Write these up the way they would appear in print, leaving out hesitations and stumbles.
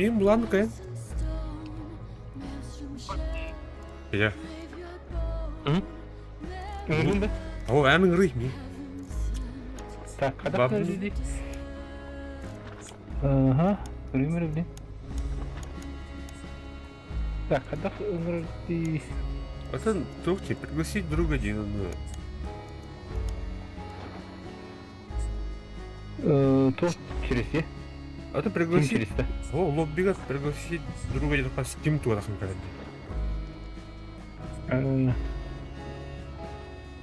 Мин булан кайын. Я. Ыҥырдын да? О, эн ыҥырый мин. Так, хадах дии. Ага, пример блин. Так, хадах ыҥырыр дии. Это туох тебе пригласить друга один. Туох через А ты пригласить... О, лоббига пригласить друга где-то по Steam туорахын кэлэн.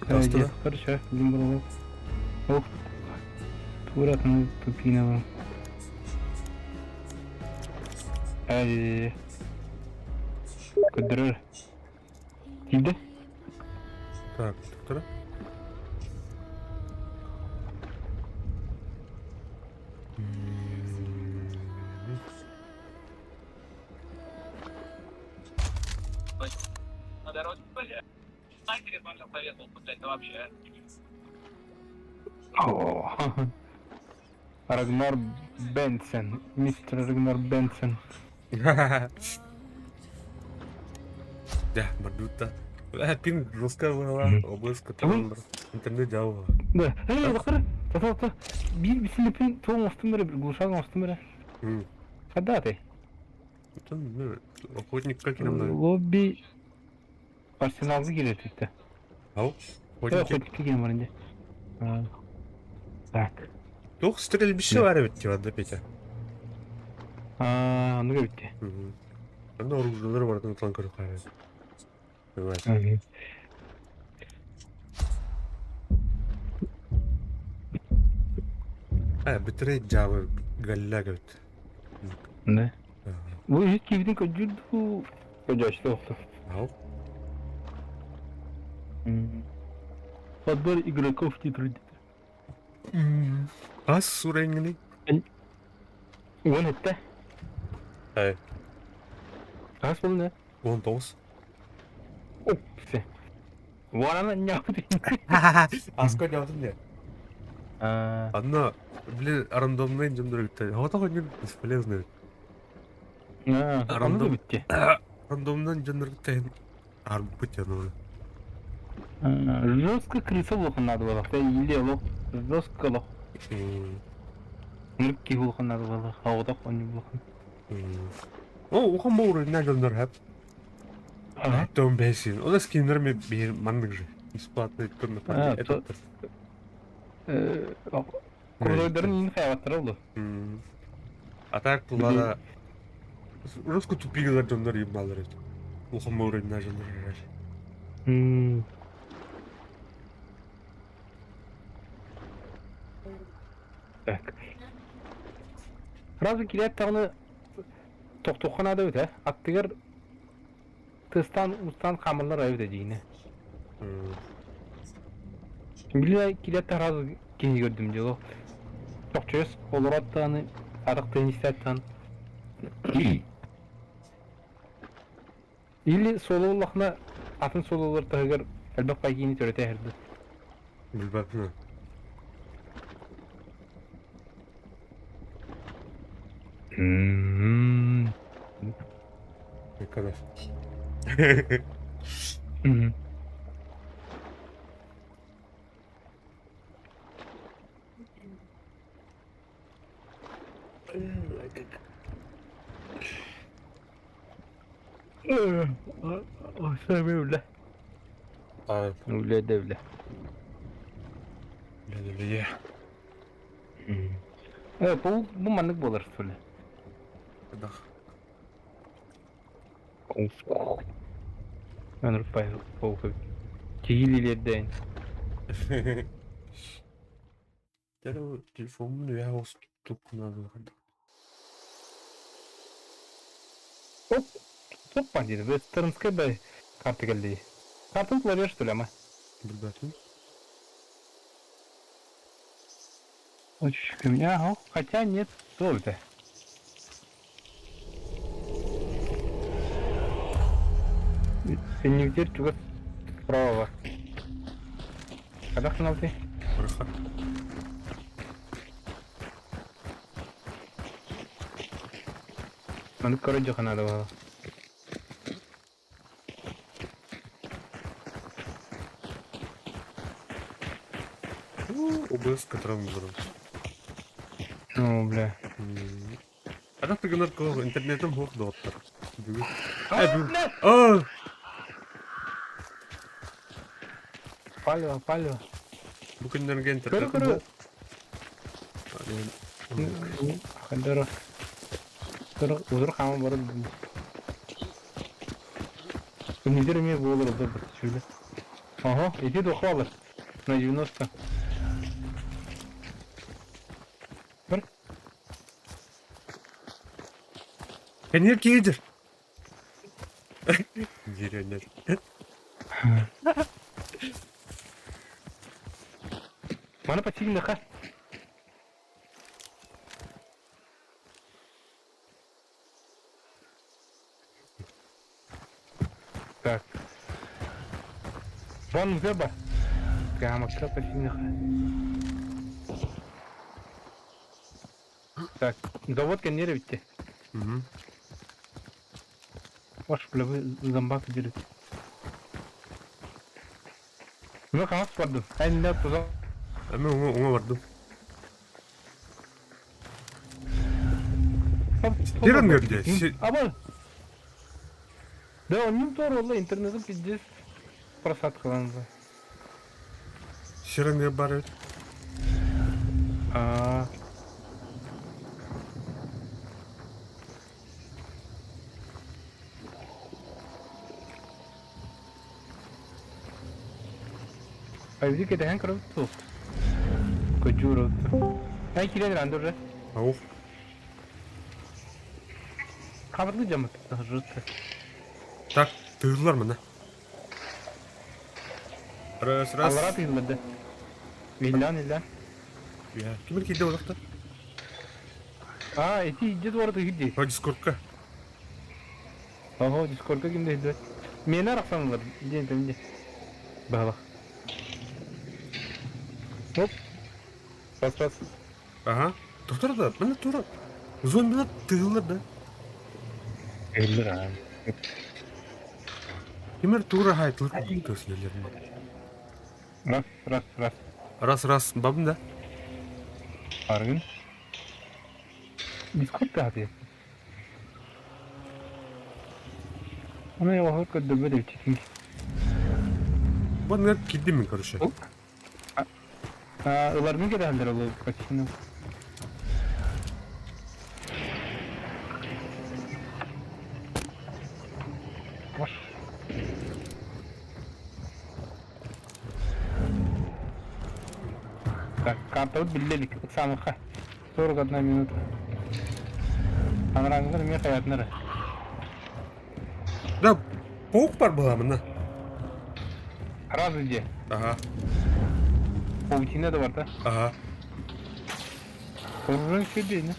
Таста. Хорошо, блин, Ох, тууратын тупина. Ай, Көдөрөр. Киирдэ? Так, доктора. О, Рагнар Бенсен, мистер Рагнар Бенсен. Да, барбыта. Пин жестко была, область которая интернет дьаба. Да, эй, доктор, та-та-та, биир бисилипин туох оҥостум эрэ, глушак оҥостум эрэ. Хадда ты? Охотник как нам Лобби Арсеналга киирэр түттэ. Ау, охотник киирэн баран дьэ. Так. Туох стрельбище бар эбит дии Петя. Аа, ону эбит. Онно оружиелары барытын ылан көрүөххэ эбит. Э, битирей дьаабы галляк эбит. Да. Бу үһүс киһибитин көрдүүр дуу, көрдөөччү охто. Ау. Подбор игроков титры Ас сурэҥҥиний? Уон этте. Эй. Хас буолла? 19. Все. Уонан ньаабыт. Аска ньаабытым дии. Анна, блин, рандомный дьоннор бүттэ. Хата хонньун бесполезный. Рандом бүтте. Рандомнан дьоннор бүттэ. Арбыт янулы. Жестко крыса буолуохун наада буолуох. Или олох жестко олох. Нырк киһи буолуохун наада буолуох. Оҕотох онньу буолуохун. О, ухан боуру дьоннор хэп. Том бэсин. Ол скиннер ми биир маннык же. Бесплатный турно Это Курдойдарын иин хайабаттара олу. А так тулара Руску тупигалар дьоннор ебалар это. Улахан боуру дьоннор. Так. Сразу килээт даҕаны тохтуохха наада эбит ээ. Аттыгар тыстаан устаан хаамаллар эбит ээ дьиҥинэ. Били килээт сразу киһи көрдүм дьэ олох чохчойос олорот даҕаны атах тыын истээт даҕаны Или суолу буллахына атын суолулар таһыгар элбэх пайгиини төрөтө иһэрдэ. Билбэппин. Никогда. Үлэ. Үлэ да үлэ. Үлэ да үлэ. Бу бу маннык буолар что ли? Дах. Өнүрпай полка. Киһилилерден. Телефоммун үөһэ оҕустук Оп, туппа диир. Вестернскай да карта кэллии. Картын клавиш что ли, ама? Билбэтим. Очень Ага, хотя нет, что это? Синньиктэр чугас справа. Хайдах гыналты? Бырха. Маннык көрө дьиэхэ наада буолла. Убыс которым бурун. Ну, бля. А как ты гынар интернетим хух доттар. Бүгүн. А, Э, бүгүн. бля! А! Палево, палево. Бу күннэргэ Көрө интернетим көрө. хух. Хандара. Удур хаама барар. Күнүдэр эмиэ буолар удур сүлэ. Ага, ити духа алар. На 90. Бір. Кэннигэр киһи Деревня. Маны почти Так. Вон Веба. Прямо почти Так, завод кэннери бүтте. Мгм. Ваш бля, зомбак делит. Ну, хаҥас бардым. Эн туза. Эми уҥа уҥа бардым. Сирен көрдө. Аба. Да, он тур олла интернетим пиздец просадкаланды. Сирен бар эбит. А. Айди кэтэһэн көрөбүт суох. Көдьүүр Ай киирэн андыр Аух. Хабарлы жамат жутко. Так, тыыллар мына. Раз, раз. Аллара тыылларды. Иллан иллан. Я. Ким киирдэ олохто? А, эти идет ворот иди. По дискордка. Ого, дискордка ким да Мені арақсаналар. Ден там де. Балах. Оп. Раз раз. Ага. Тоқтар да, мына тура. Зомбилар тыыллар да. Иллан. Кимер тура хайтылыр көслелерин. Раз, раз, раз. Раз, раз, бабын да. Аргын. Дискордка хаты. Она я вахыр көддөбө деп чекин. Бу киддим мин, короче. А, ылармын кедәһәлдер ол почти. Ваш. Так, карта вот билелик, самыха. 41 минута. Анраңгыр мен хаятнары. Да, паук бар была мына. Раз иде. Ага, Паутина да бар да. ага. Оружие сөйдейні.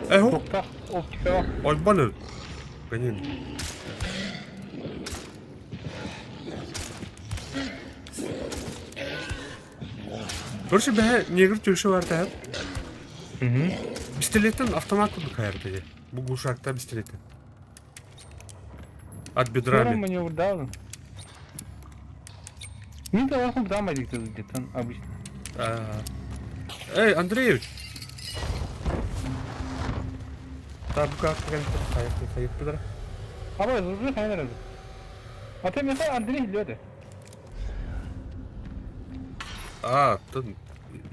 Эй, хоп, Тоқта, оптика бар. ойбаны. Гонин. Короче, бәһә негр төшү бар да. Пистолеттен автомат курдук хайыр Бу глушакта пистолеттен. От бедра. Скоро маневр дал. Мен де осыны дамай дейді где-то обычно. Эй, Андреевич! Так, как хайыр, хайыр, бедра. Абай, уже хайыр. А ты меня Андрей лёды. А, тут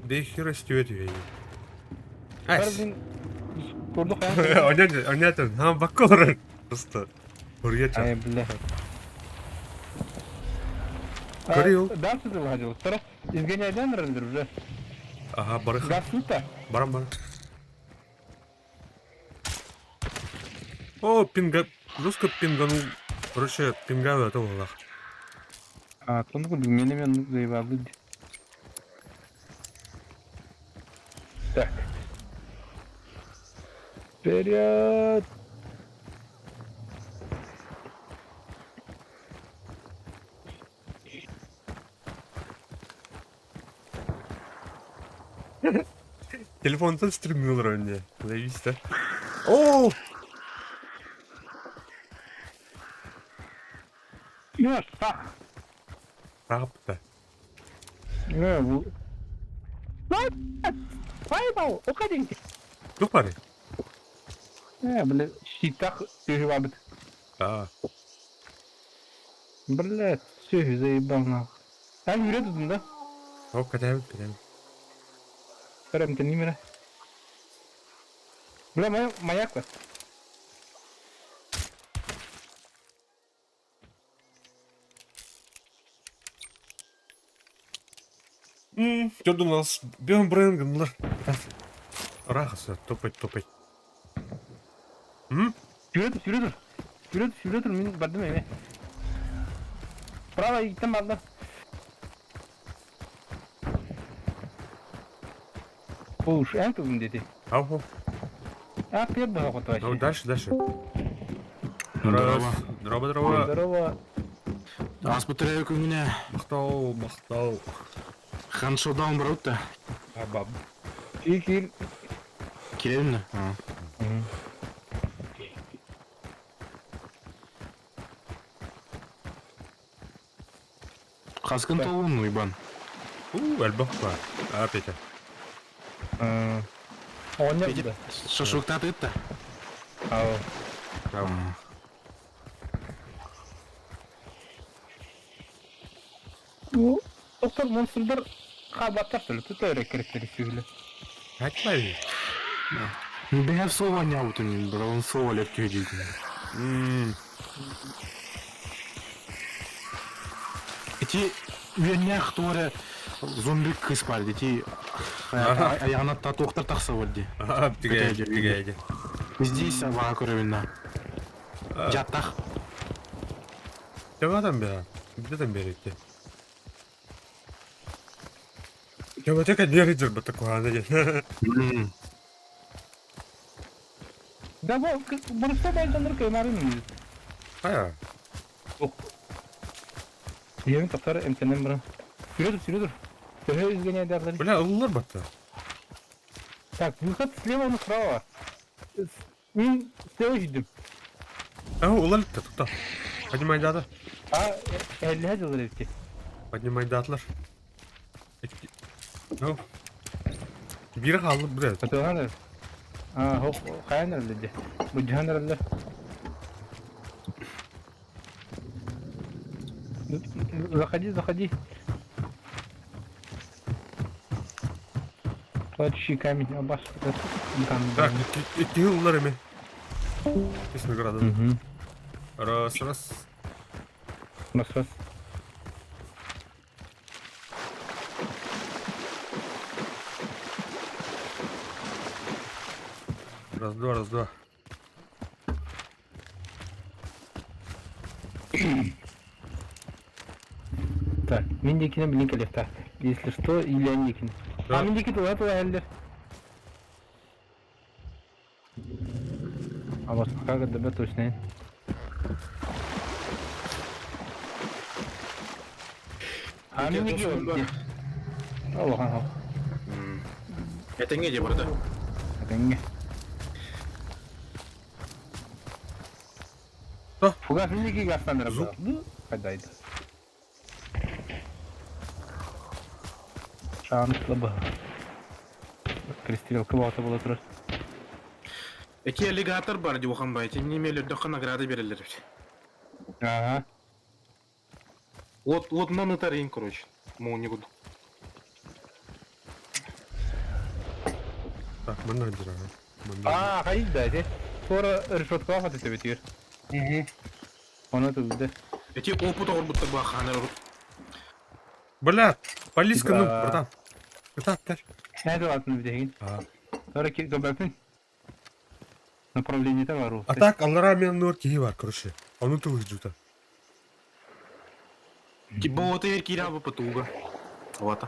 да хера стюет я. Бәрін көрдік хайыр. Онят, онят, нам бакор. Просто. Бурьяча. Ай, бля. Горел. Дальше ты выходил. Второй. Изгоняй рендер уже. Ага, барых. Газ тут-то. Барам, барам. О, пинга... Жестко пинганул. Короче, пингаю это Аллах. А, тонку мені мен заебал. Так. Вперед! Телефонтан стримнул мне. Заебись, да? Оо! Нет, так. Таҕыпта. Не, бу... Поймал, уходите. Туох баарый? Э, бля, щитах түһүбабыт. Аа. Блядь, все, заебал нахуй. А, юрэ тутун да? Ол кэтэһэбит, кэтэһэбит. Прям ты немере. Бля, моя, маяк бар. Көрдүм нас бэйэм бырайан гыннылар. Ыраах топать топать. М? Сүүрэ тур, сүүрэ тур. Сүүрэ тур, сүүрэ тур, мин бардым эмэ. Право иттен барда. Уж, эн тугун дети. Ау, А, первый ход Ну, вообще. дальше, дальше. Здорово. Здорово, здорово. Здорово. Ааспыттара күҥҥүнэ Махтал, махтал. Ханшодаун барбыт Абаб. Киир, киир. Кирэбин да? Хаскын толуун Уйбан? У, элбэх баар. А, Петя. Оҕонньор Петя да. шашлыктаатыгыт да? Ау. Ау. Ну, доктор монстрдар хаабаттар төлө тута өрө кириттери сүүлэ. Айтпай. Бэһэр слово нябутун, бро, он слово леп күйдүйдүн. Ити үөннээх туора зомби кыс бар ити аяғына татуохтар тахса бар ди. Тигээди, тигээди. Здесь абаа көрөбүнна. Жаттах. Төбөтөн бе. Бүтөтөн беректе. Төбөтө кэнниэр дьырбата куһаана диэн. Да бу бурса байданыр кыймарын. Хайа. Ийэбин тахсар эмтэнэн баран. Сүүрэ тур, сүүрэ тур. Төһө изгоняйдарлар. Бля, ыллар батта. Так, выход слева, но справа. Мин слева жидим. А, улар литте, тукта. Поднимай дата. А, эллиһэ дьыллар эбит. Поднимай датлар. Ну. Биир хаалла, бля. Атыылаһан А, хоп, хайан эрэллэр дии. Буддьаһан эрэллэр. Заходи, заходи. Плачущий камень, абаш. Так, икки ыллар эми. Кис награда. Угу. Раз, раз. Раз, раз. Раз, два, раз, два. Так, мин диэкинэн билин кэлиэхтээх. Если что, или эн диэкин. Да. А мин диэки тула тула иһэллэр. А вот как это точно? А мин диэки Олохан хол. Этэҥҥэ дии барда. Этэҥҥэ. Что? Фугас мин диэки гастаннара Зуб. Хайдайды. Шанслы Пристрелка боҕото буола турар. Эти аллигатор бар дии улахан бай. Итини эмиэ өлөрдөххө награда биэрэллэр эбит. Ага. Вот, вот на ытарыйын, короче. Молния курдук. Так, манна дьара. Манна. А, хайда да, эти. Скоро решеткаҕа хатыта бүтүөр. Ону тылды. Эти опыт оҕорбуттар баахаанар Бля, полиска, ну, Да. братан. Кытаат, кэл. Näde атын бүтэгин. А. Sonra көбөпүн. Направлениета бар А так, аллара мен нур киһи бар, короче. Ону тылыжута. Типа вот эр киирэ потуга. Вот.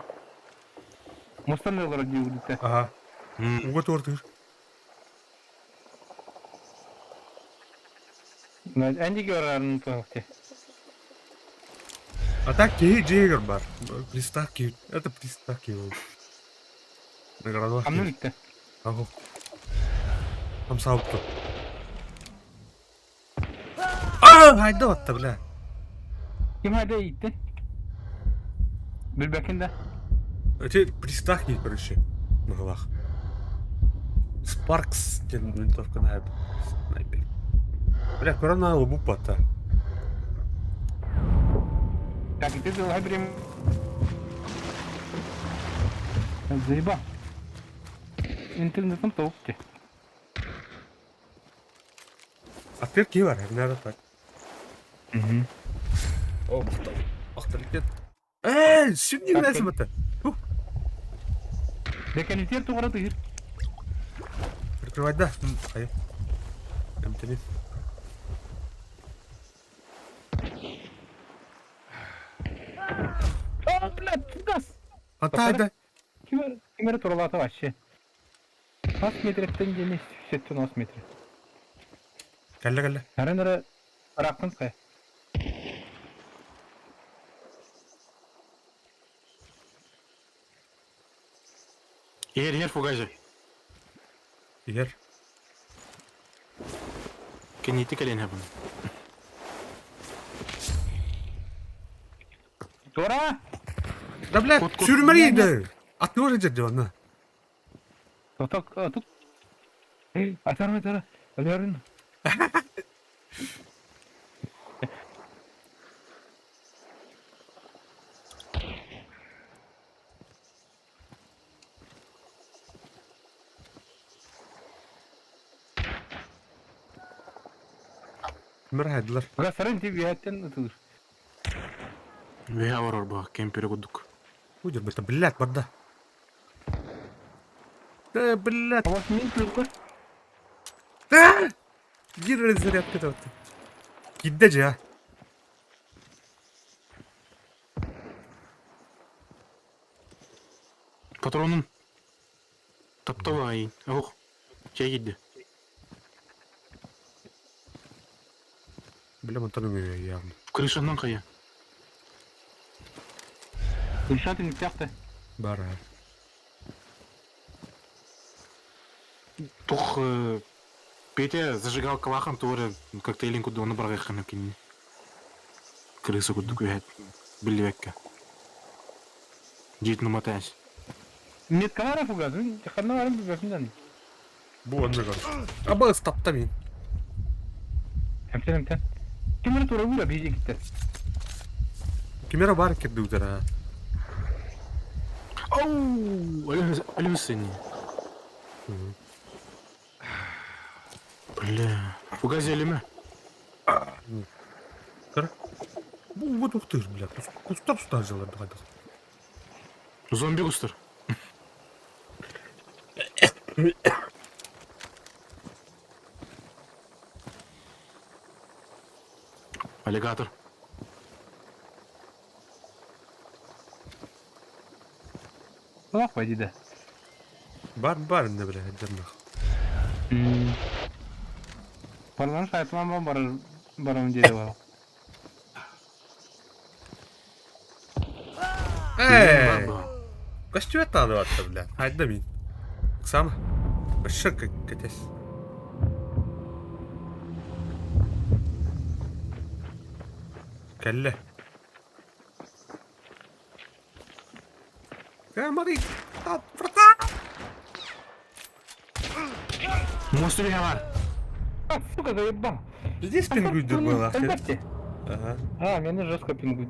Мустан олорор дии Ага. Уга туортыр. Эндиги барарын туһахте. А так киһи дьиэгэр бар. Приставки. Это приставки. Наградалах. Амны бүттэ. Ага. Хамсаабыт дуо? Аа, хайда батта, бля. Ким хайда ииттин? Билбэккин да? Эти пристахни, короче, на головах. Спаркс диэн винтовка наһаа снайпер. Бля, корона лобу бата. Так, и ты давай прям... Заеба. Интернетом толкте. Аттыгар киһи бар, надо так. О, махтал. Махтал Ээ, сүнньүн бата. Деканитер тугара тыыр. Прикрывать, да? Хайа. Эмтени. О, блядь, газ! Хата да. Ким ким эрэ туралаата вообще. Хас метреттен диэни 70 метр. Кэллэ кэллэ. Аран эрэ ыраахтан хайа. Иһэр иһэр фугазер. Иһэр. Кэннити кэлэн иһэбин. Туора! Да, блядь, Кут, кут. сүрмэри да. Аттыгар сылдьар дии онно. Тоток, тут. Атара, атара. Өлөрүн. Мэр хайдылар. Гасарын ти биһэттен ытылыр. Үөһэ олорор бу кемпери курдук. Удер быта, блядь, барда. Да, блядь. Алас мин тылгыр. Да! Биир зарядка вот. Кидде же, а. Патронун таптабай. Ох. Чэй киирдэ. Бля, мантан явно. Крышанан хайа. Гүлшат үҥүттээх Бара. Туох Петя зажигалкалахан туора коктейлин курдук ону быраҕыаххына кинини. Крыса курдук үһэт биллибэккэ. Дьиэтин уматаась. Меткалара фугас. Ханна баран билбэппин дан. Бу оннугар. Аба ыстапта мин. Эмтэн эмтэн. Ким эрэ туора уура биһиги киттэ. Ким эрэ баар кирдиутара. Оу, алюсини. Бля, фугази элеме. Кыр. Бу бу тухтыр, бля. Кустар тустар жылар бу Зомби кустар. Аллигатор. Лах пойди да. Бар бар инне бля, дьарнах. Барыларын сайтыман бар барам диэри бар. Эй! Көстүбэт даҕаны батта, бля. Хайда мин. Сама. Өссө кэтэс. Кэллэ. Камари! Мосту бар. А, сука, заебал. Здесь пингуйдер был, ахер. Ага. Ага. А, меня жестко пингует.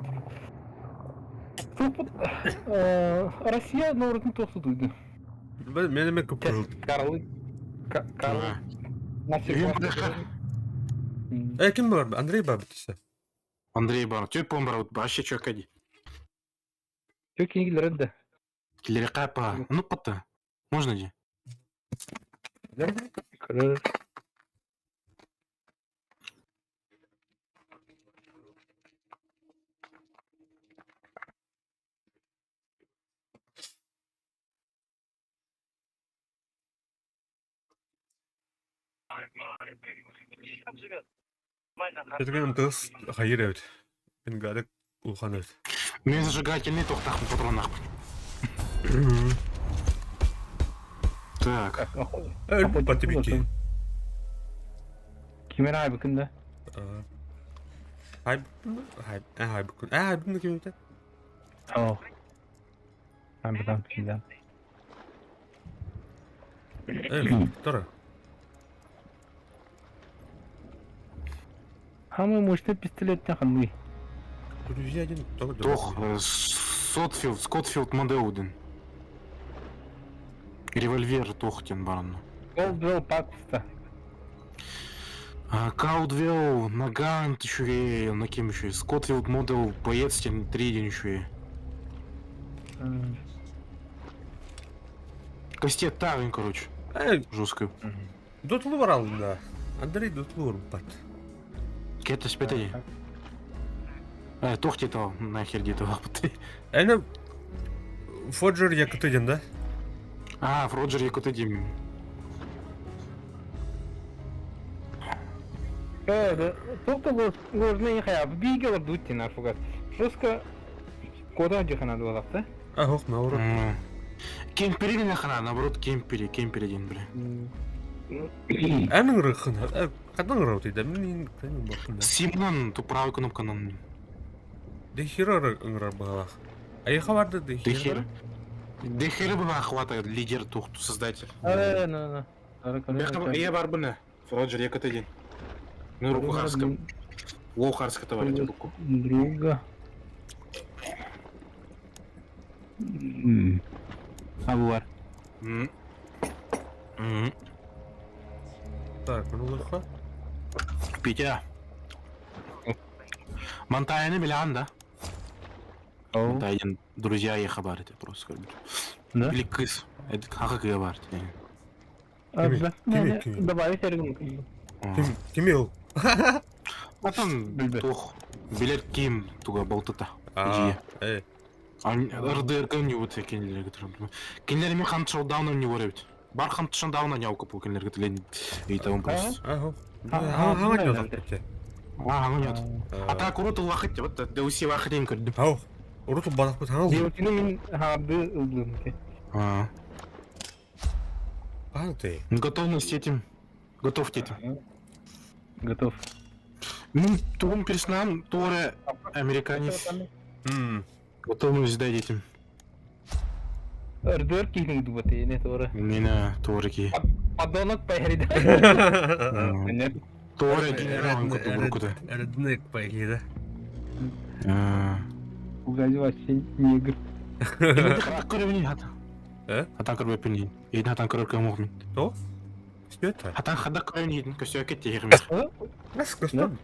Россия ноорутун туохсутуйду. Мен эме көп Карлы. Карлы. Э, ким бар? Андрей бар битсе. Андрей бар. Төп он бар. Вообще чөкәди. Чөк кинигилер да. Килери капа. Ну патта. Можно де? Көрөр. Кетген тыс хайыр эбит. Пингарек улхан эбит. Мен зажигательный тоқтақпын патронақпын. Так. Өлбүт бати бики. Ким эрэ аайбыккын да? Хайбыккын да? Хайбыккын. Хайбыккын да ким эбитэ? Оо. Хайбытам, да. Тора. Самый мощный пистолет ханный. Друзья один Тох, Сотфилд, Скотфилд Модеуден. Револьвер тохтен баранна. Колдвелл Пакста. Каудвелл, Нагант еще на кем еще? Скотфилд Модел, боец тем трейдинг еще. Кастет тавин, короче. Жестко. Дотулу бар алдында. Андрей дотулу бар. Кетті спетеди. Э, туох диэтэ ол, нахер диэтэ олохпут. Эне Фоджер якыты диэн да? А, Фроджер якыты диим. Э, только ложные хая, биге олордут диэн арфугат. Жестко кода дьыхана дуолахта. А, ох, наоборот. Кемпери хана, наоборот, кемпери, кемпери диэн бile. Эн ыҥырыххын, ханна ыҥырабытый да? Мин Симнан, ту правой кнопканан. Дехира ыҥырар быһалаах. Айыха барда Дехира. Дехира была хватает лидер тухту создатель. Э, ну, ну. Я барбына. Роджер, я один. Ну, руку харска. Лоу харска товарищ руку. Друга. Абуар. Так, ну лыха. Петя. Монтайны билан, да? Монтайын друзья я хабар это просто как бы. Да? Или кыс. Это как я бар. Добавить Ким кими ол? Потом тух билет ким туга болтыта. Э. РДРК не вот кинилерге турам. Кинилер ми хамт шоу-дауна не бит. Бар хамт шоу-дауна не аукап кинилерге тилен ыйтабын просто. Аха. Хаҥа нет. А, нет. А так урут улахыт, вот DLC вахытын көрдүм. Ау. Урут балакпыт хаҥа. Девчины мин хаарды ылдым. А. А ты. Готовность этим. Готов этим. Готов. Ну, тугум перснам, торе американец. Готовность дать этим. РДР киһин дубаты не тора. Мина торики. Подонок поехали. Нет. Торе генерал куту. Реднек поехали, да? Угази вообще негр. Э? Хатан көрбөппүн Эйин хатан көрөр көмөк То? Что Хатан хадак көрөн иһин көсөкө тиһирме. Нас көстөн.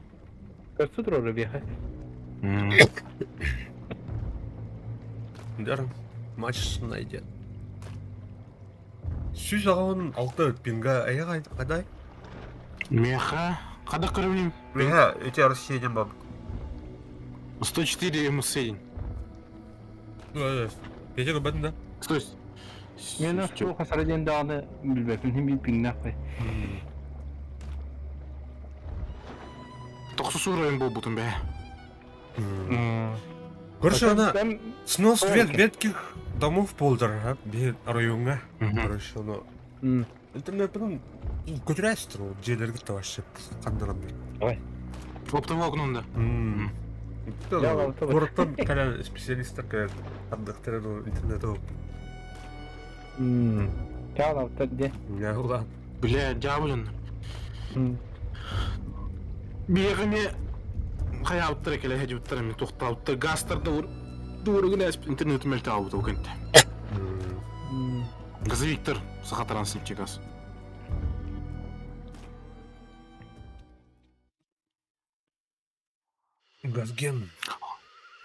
Көстө турар бияха. Дар матч найдет. Сүүс аҕыс алта пинга эйэ хадай? Меха. Хадак көрөбүн. Меха, эти Россия ден баб. 104 МС. Петя көрбөтүн да? Стой. Мен ошо хасара диэн даҕаны билбэппин хин биир пиҥнээх бай. Тохсус уровень буолбутун бээ. Короче, она снос ветких домов полдара, бир районга. Короче, оно интернет потом көтүрәстер ол дьиэлэргэ вообще хандаран Давай. Оптовый окном да. Куораттан кэлэн специалисттар кэлэн ардахтара интернет ол. Чао, где? Я ула. Бля, дьяволин. Биэҕими хайаабыттара кэлэ хэдьибиттара ми тухтаабыттар газтарда дуурugун интернет мэлте аабыт ол кэнтэ. Газовиктар сахатаран сипчи газ. Газген.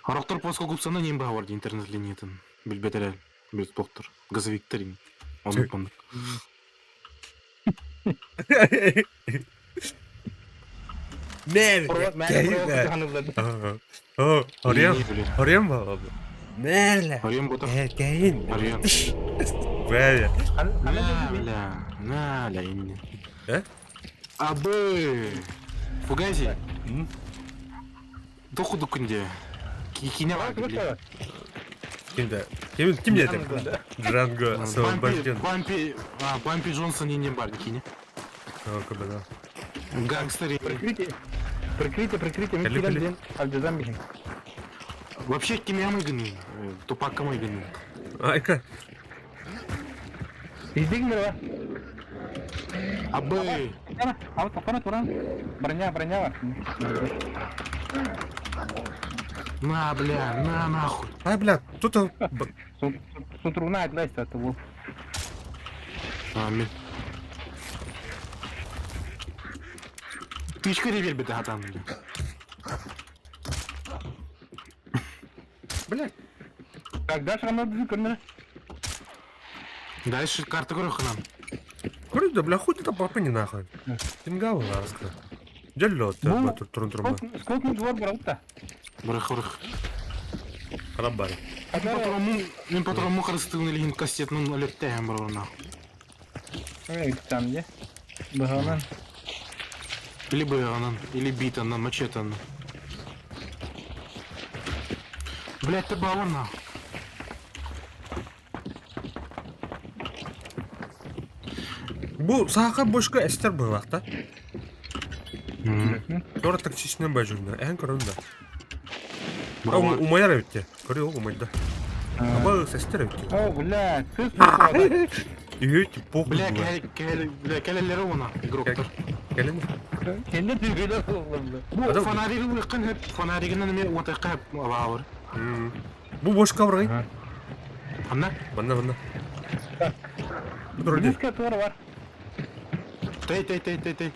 Хорохтор поска гупсана нем баҕар интернет линиятын билбетер билет доктор газовиктар оннук маннык. Мэр. Орем. Орем баҕа. Мэр. Орем бута. Кэйин. Орем. Бля. Бля, на, ля, именно. Э? Абы. Фугази. Доходу күнде. Кине бар. Кимде? Ким ким деді? Дранго освобожден. Бампи, Бампи Джонсон не бар кине. О, кабана. Гангстеры. Прикрытие, прикрытие, прикрытие, мин Кэлли, киирэн кэлли. диэн алдьатан биһин. Вообще кимиамы гыныы, тупаккамы гыныы. Айка. Издигин бара. Абы! Ама тохтоно туран. Броня, броня бар. На, бля, на нахуй. Ай, бля, тут... Сутруна айдлайса это был. Амин. Тычка ревер хатан, бля. Бля. Так, дальше нам надо көрнөр. Дальше карта көрөхүнан. Көрү да, бля, хуй ты там папа не нахуй. Тингавы ласка. Дьэлло, Бу- турун турма. Скотный двор баралта. Бырых бырых. Харап бары. Патронму, мен патронму харыстыгын илин кассетнын өлөттөһөн барбар Эй, там где? Быһанан. Или быганан, или битанан, мачетанан. Блять, ты баллон на. Бу сааха бошка эстер быһылаах да. Тора токсичный бажурна. Эн көрөн да. Умайар эбитте. Көрү ол умайда. Аба сестер эбитте. О, бля, кыз Үһү пох. Бля, кэл, бля, кэлэллери уна, игроктар. Кэлин. Кенде түйгелер болду. Бу фонариги уйкын хеп, фонаригинен эме отайка хеп абаабыр. Бу бошка баргай. Анна? Манна манна. Бу турар Близко тур бар. Тей, тей, тей, тей, тей.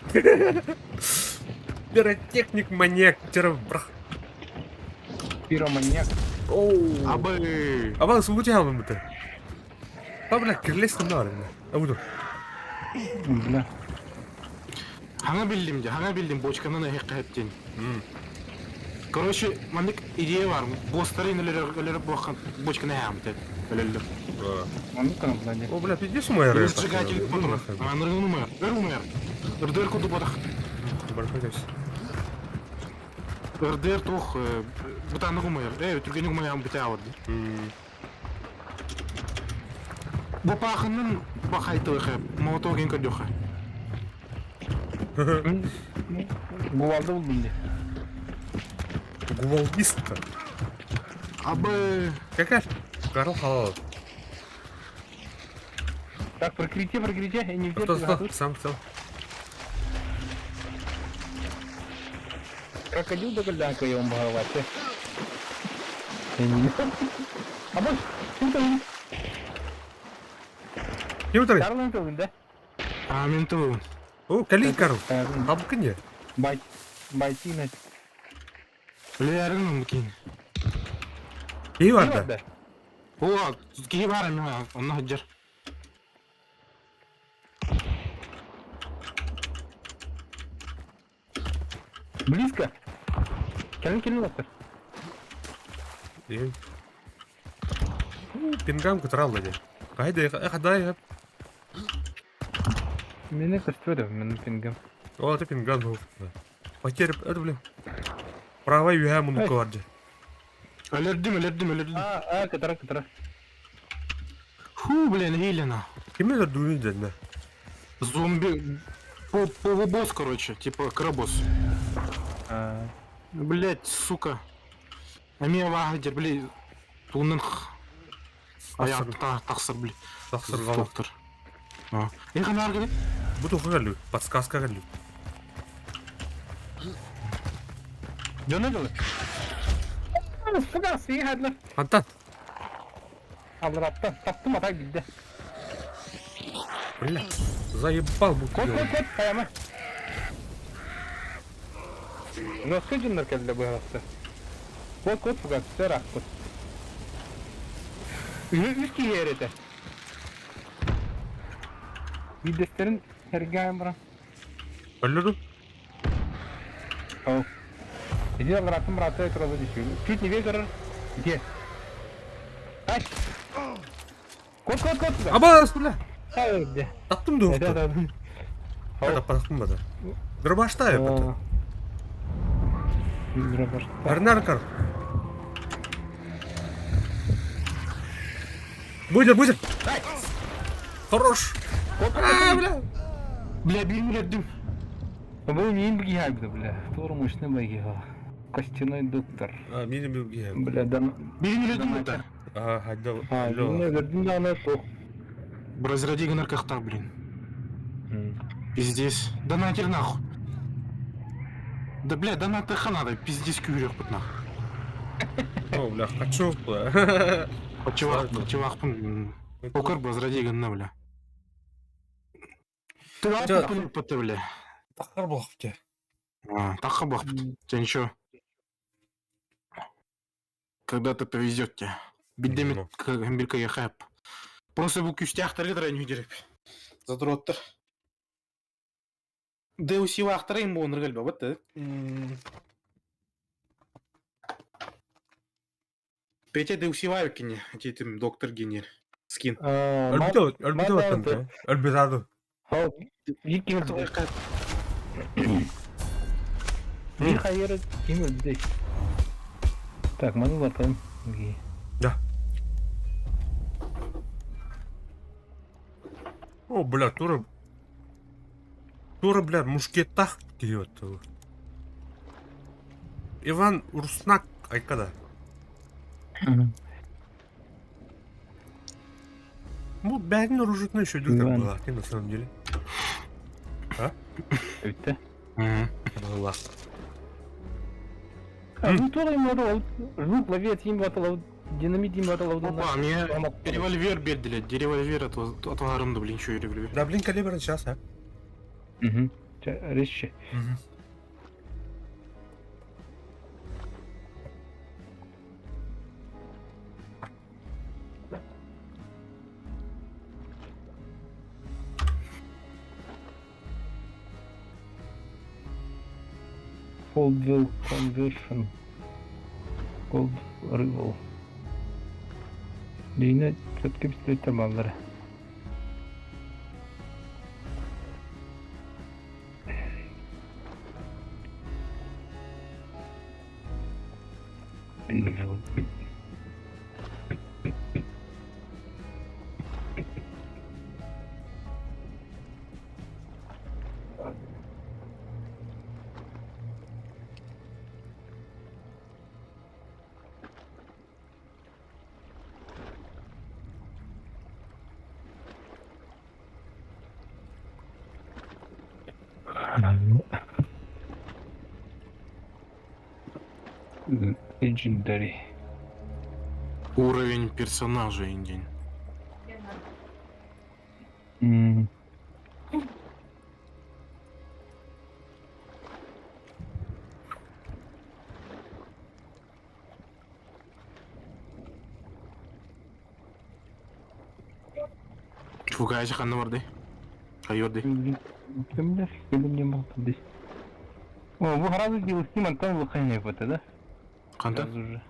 Пиротехник маньяк. Тера брах. Пироманьяк. Оу. Абы. Аба сулгу чаалым бутер. Ба бля, кирлес кында бар инде. Абу Бля. Хаңа билдим де, хаңа билдим бочканан эхе хептен. Короче, маннык идея бар. Босстары өлөр бохан бочканы хам деп. Өлөлдөр. Оны кана бля. О, бля, пиздец умайар. Или сжигатель патрон. Аныргын умайар. Өр умайар. РДР куду бодах. РДР туох бытанык умайар. Э, түргеник умайар бите авыр ди. Бу пахынын бахайты хэп. Молотов ген көрдөхө. Гувалды булдум ди. Гувалдистка. Абы. Какая? Карл халал. Так, прикрытие, прикрытие, я не Сто, сто, сам, сам. Крокодил да гальданка я вам багавать. А может, ким там? Ким там? Карлын тылын, да? А, мен тылын. О, кали Карл. Абы не? Бай, байтина. Лерин кин. Кей бар да? О, кей бар мен, онна хаджар. Близко. Кэлин кэлин латтар. Пингам кутарал ди. Кайда, кайда. Меня көстөрө, мен пингам. О, это пингам был. Потеря, это, блин. Правая юга муну кварди. Өлөрдүм, өлөрдүм, өлөрдүм. А, а, кытара, кытара. Фу, блин, Елена. Ким это дуют да? Зомби... Полубосс, короче, типа крабос. А. Блять, сука. Ами вагдер, блин. Тунын аяқ тақсыр, блин. Тақсыр Доктор. Эхо наргы. Буду хагалю, подсказка галю. Жона жолы. Сука, сыйхадлар. Антан. Алыраттан, таптым атай билде. Бля, заебал бу. Кот, кот, кот, каяма. Носка жыннар келди быһаасы. Кот, кот, фугас, сөрак кот. Үс киһи эрете. Видестерин эргәм бара. Өлөрү. О. Иди алыраттан браты туралы диши. Чуть не вегар. Где? Ай! Кот, кот, кот сюда. Аба, бля. Ай, где? Таптым да. Да, да, да. Это таптым да. Дробашта я потом. Дробашта. Арнаркар. Будет, будет. Хорош. А, бля. Бля, бир өлөрдүм. Бұл мин бигиһайбыта, бля. Туора мощный байгиха. Костяной доктор. А, мин билгиһэ. Бля, дан... Билин өлөдүн да. Ага, хайда. А, билин өлөрдүн даҕаны суох. Разради гынар кахтах, блин. Пиздец. Да нахер нахуй. Да бля, да нахер надо, пиздец күүрүөхпүт нахуй. О, бля, хочу. Бля. Чувак, чувакпын. Покор возради гынна, бля. Ты бля. Тахар буолбут. Тахха буолбут. Тебе ничего. Когда-то повезет тебе. Бидемит бирка яхап. Просто бу күстээхтэргэ туран үдереп. Задроттар. Деуси вахтара им буоныр кэлбэбит да. Петя Деуси вайкини, этим доктор генер. Скин. Өлбүтэ өлбүтэ баттан. Өлбүтэ Биир ким Биир хайыр ким өлбүтэй? Так, маны уларытабын. Да. О, бля, тура... Тура, бля, мушкетах киһи Иван Руснак айкада. Ну, бэйэтин оружиетынан үчүгэйдик Иван. была, на самом деле. А? Өттө. Была. А, ну туох им ол жук ловец им батал динамит им батал Опа, мне револьвер бердилер. Револьвер отварымды, блин, еще револьвер. Да, блин, калибр сейчас, а? Угу. Резче. Cold Will Conversion. Cold Rival. Дина четко пистолеттер баллары. Legendary. Уровень персонажа индень. Фугайся ханна барды. Хайорды. Кимдер? Ким не мог здесь? О, вы сразу DLC мантан лыхайный вот, да? Қанда? Сразу же.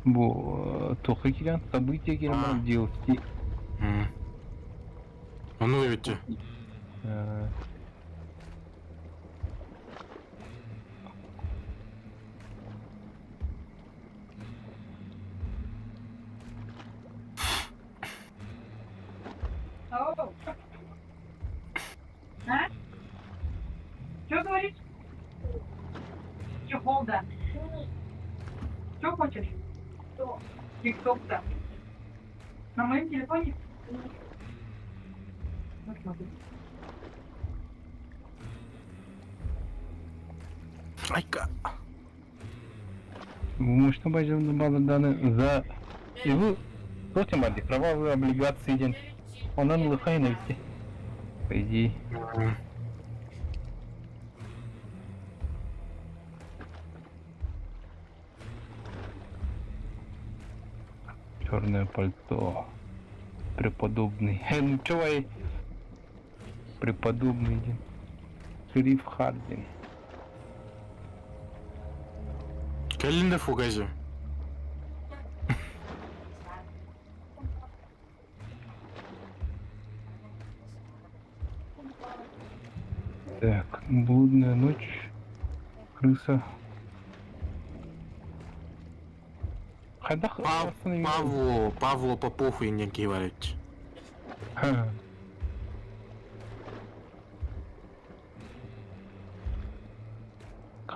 Бу тоқы келген, событие келген DLC. Ону өтті. А? Что говоришь? Чехол, да. Что хочешь? Тикток, да. На моем телефоне? Вот смотри. Айка. Мощно базы даны за... И вы... Против барды, кровавые облигации день. Онан лыхайна ведь. По идее. Черное пальто. Преподобный. Ну чё я... Преподобный день. Шериф Хардин. Кэллин фугази. Так, блудная ночь. Крыса. Хайдах Павло, Павло Попов и некий варить.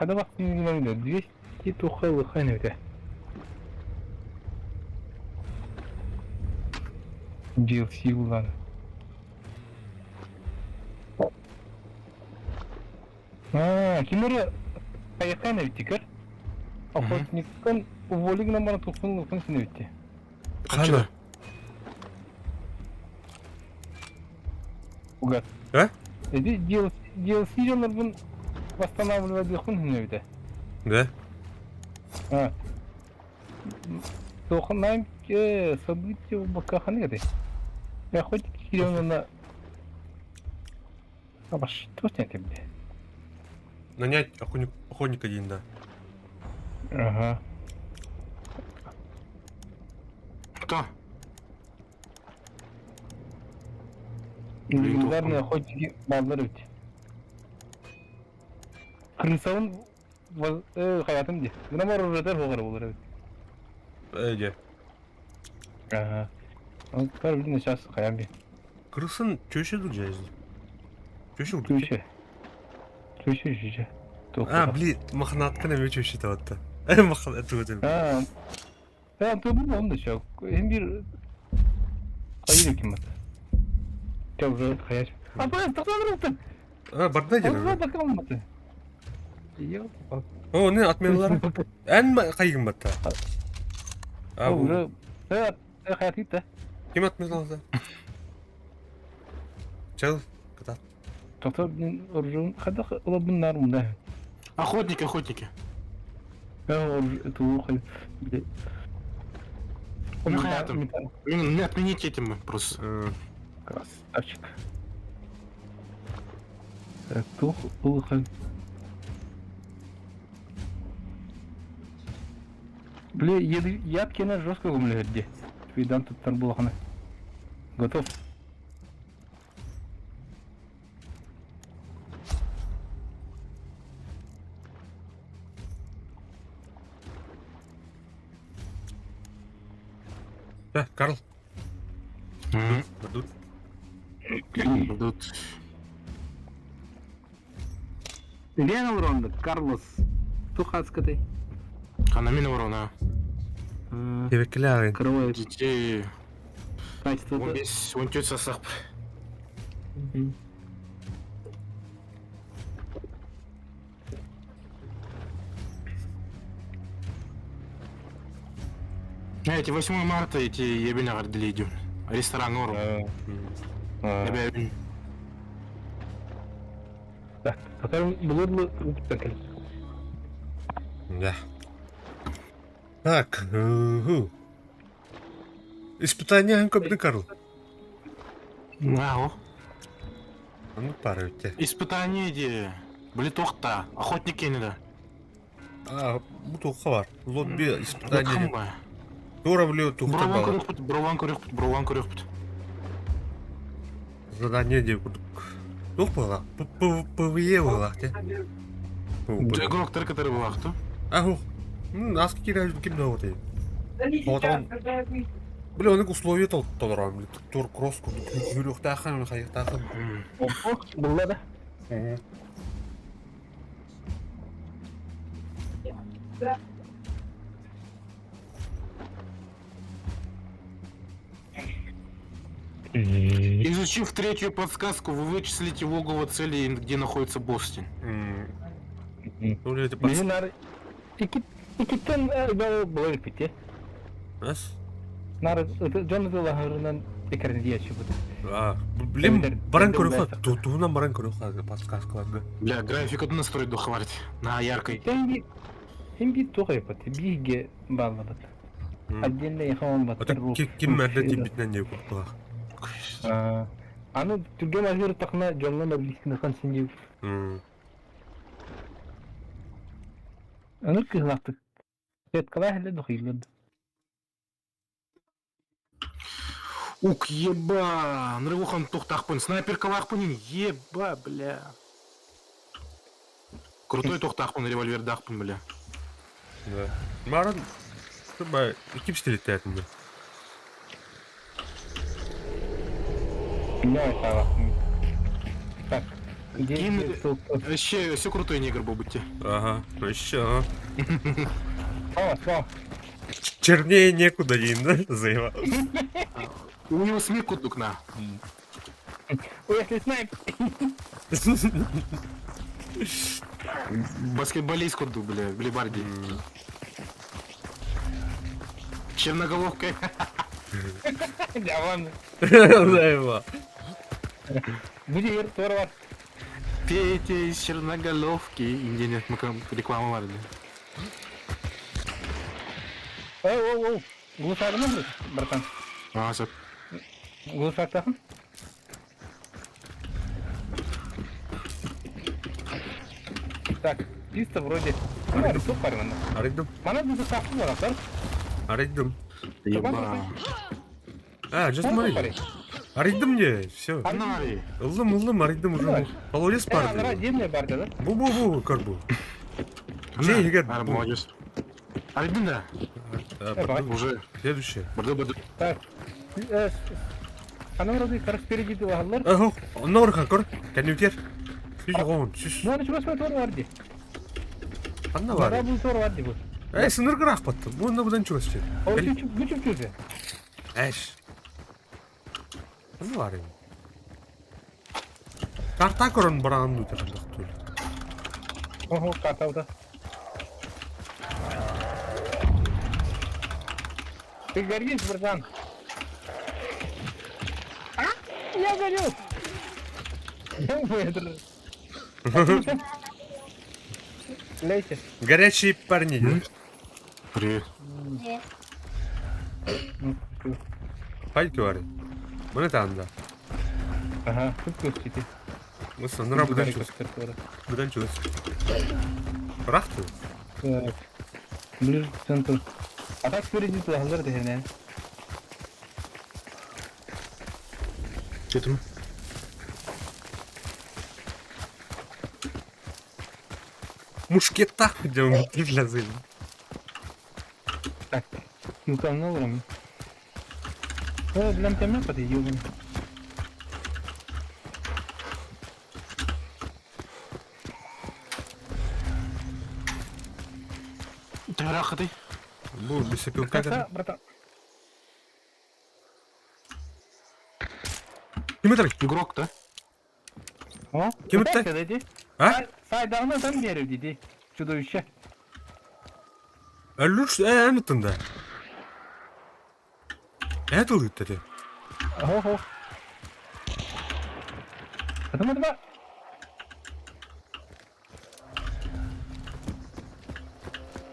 Хадабах 200 туха лыхан эбитэ. DLC булан. А, ким эрэ хайахаан эбитти көр. Охотниктан уволить гынан баран туххун лыхан син эбитти. Хана? Угат. А? Эти DLC, DLC дьоннорбун восстанавливать диэхпин син эбитэ. Да? А. Туохун события бакаханы этэй. Я хоть киирэн А что это, бля? Нанять охотник, охотника один, да. Ага. Кто? Легендарные охотники баллар ведь. Крысавын хаятым ди. Гына бар уржатар хоғар болар ведь. Эде. Ага. Он теперь, блин, сейчас хаям би. Крысын чөші дүр Чөші урдук. Түші. Түші, түші. А, блин, махнатканы мен чөші табатты. Э, махнат тугу. А. Я тугу он да еще. Hem bir hayır kim bat. Çok zor hayır. А, bu тоқтан А, барда Ол дер. бакалым баты. Йо. О, не отменилар. Эн кайгын батта. А, бу Уже хаят гитте. ким отменилар? Чел, ката. Тоқтар оружун хада улабын нар мында. Охотники, охотники. Оружие туу хай. Ну, хаятым. Блин, не отмените этим просто. Красавчик. Так, тух улахан. Бля, яд кена жестко гумлерди. Видан тут тарбулахана. Готов. Да, Карл. Дадут. Дадут. Лена Ронда, Карлос. Тухацкатай. Она мина урона. Тебеккеле Кровой Детей. качество. Он весь, он тетя сап. Эти 8 марта эти ебеня гордили Ресторан Ору. Ебень. Так, потом блудлы Да. Так, угу. Испытание көбүнү Карл. Ау. Ну, пара өтте. Испытание де. Блин, Охотники не да. А, бу туққа бар. Лот би испытание. Хамба. Тура блю тухта Брован бала. көрөкпүт, брован көрөкпүт, брован көрөкпүт. Задание де курдук. Тух бала. ПВЕ бала, те. Игрок тер который был ахту. А, хух. Ну, аски кирә ким да вот. Да не Вот сейчас, он. когда я выйду. Бля, оның условия тол толорам, бля. Тур кросс курдук. Жүрөктахан, хайыктахан. Булла да. Да. Изучив третью подсказку, вы вычислите логово цели, где находится Бостин. Ну, эти Биһи нар икиттен була бите. Нас? Нар дьон ытылаһырынан экерин диэчи бут. А, блин, баран көрөхө, туһунан баран көрөхө подсказкаларга. Бля, графику настроить хватит. На яркой. Хем хем би тугай бат. Биге баллабат. Отдельно яхаман бат. Ата ким мәрдә тибитнен не куркула. Аны түргөн азыр тахна дьоҥҥо близкий хан синди. Аны кыһлахтык. Сеткалаа хеле дохиллад. Ук, еба! Нрывухан тухтахпын, снайперка лахпын, еба, бля. Крутой тухтахпын, револьвер дахпын, бля. Да. Маран, ба икки пистолет тәтинде. Не сава. Так. Ким вообще все крутой негр был быть. Ага, еще. О, что? Чернее некуда, Дин, да? Заебал. У него смех кудук на. Ой, если снайп. Баскетболист кудук, бля, Глебарди. Черноголовка. Дьэ, Заебал. Бу дьиэ туора бар. Петя из Черноголовки. Индия реклама бар. Оу, оу, оу. Глушагын братан. А, сөп. Глушактахын. Так, чисто вроде. Ну, арыйдым бар манна. Арыйдым. Мана бу сахты бар, бар. Арыйдым. Еба. А, just смотри. Арыйдым не, все. Анари. Ыллым, ыллым, арыйдым уже. Колодец Э, анара бар. дьиэ бар да? Бу-бу-бу, корбу. Че, Игорь, бу. Молодец. Арыйдым да. Да, Уже. Следующее. Барды барды. Так. Ана вроде как спереди дылаһаллар. Ага, норха кор. Кәнүтер. Сүз гон, сүз. Ну, чего смотрю, варди. Анна Бара бар. бу тор варди бу. Эй, сыныр грах батты. Бу будан чугас. О, чүп чүп чүп. Эш. Анна бар. Карта көрөн баран дутер дактул. Ого, карта да. Ты горишь, братан. А? Я горю. Я выдрал. Лейте. Горячие парни. да? Привет. Пальки вары. Мына танда. Ага, тут кустите. Мы сыныр будан чугас. Будан чугас. Рахты. Так. Ближе к центру. А так впереди туда, hazır дегене. Че там? Мушкетах идем для зыли. Так, юкам налрым. Э, для меня под югом. Ты рахаты? Бу бесопилка. Братан, братан. Ким это? Игрок, да? О, Ким это? Деді? А? Сайдағына там беру дейді. Чудовище. Өлүш э тында. Это лыттары. Ого. Потом два.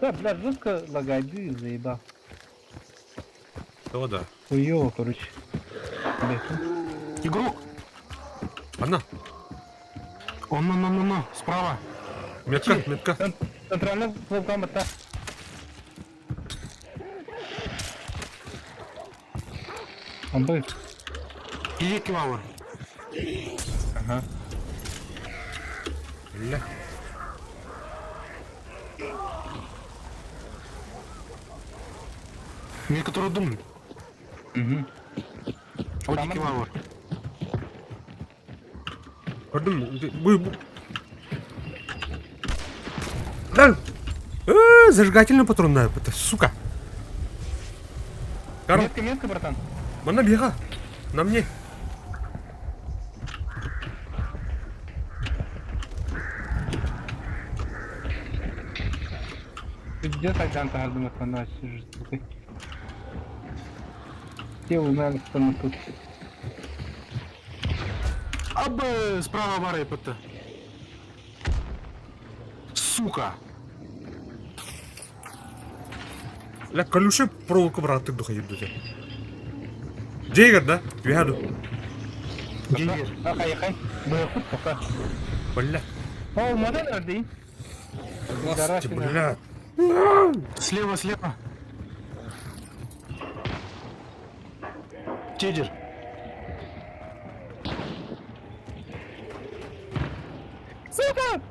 Да, бля, жестко лагает, заебал. Того да. Хуёво, короче. Бля. Игрок! Анна, Он, на, на, на, на, справа. метка, метка. Центральный вулкан бата. Он был. Иди киваур. Ага. Бля. Мне который дум. Угу. Вот и киваур. Көрдүм. Бу бу. Да. Э, зажигательный патрон на это, сука. Карл, Метка, метка, братан. мана бега. На мне. Ты где так тардым от сука? Все узнали, что мы тут. Абы, справа бары, ПТ. Сука! Ля колюше проволоку браттык духа ебдүтэ. Джейгер, да? Юхаду. Гейгер. Ахай, ахай. Бля, пока. Бля. О, модель орди. Класс, бля. Слева, слева. Тедер. Сука!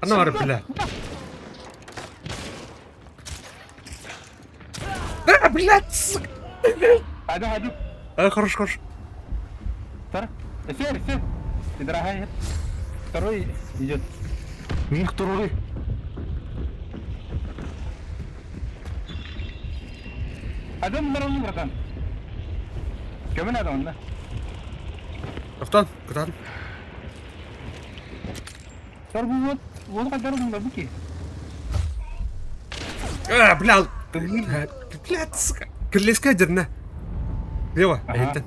Ана бля. Да, блядь, сука. Хайда, хайда. А, хорош, хорош. Тар. Сер, сер. Дорогая. Второй идет. Мих второй. Адам баралым, братан. Көмө надо онно. Автан, кытаан. Тор бу вот, вот хайдар бу бу ки. А, бля, бля, сука. Кирлескэ дернэ. Лево, эһиттэн.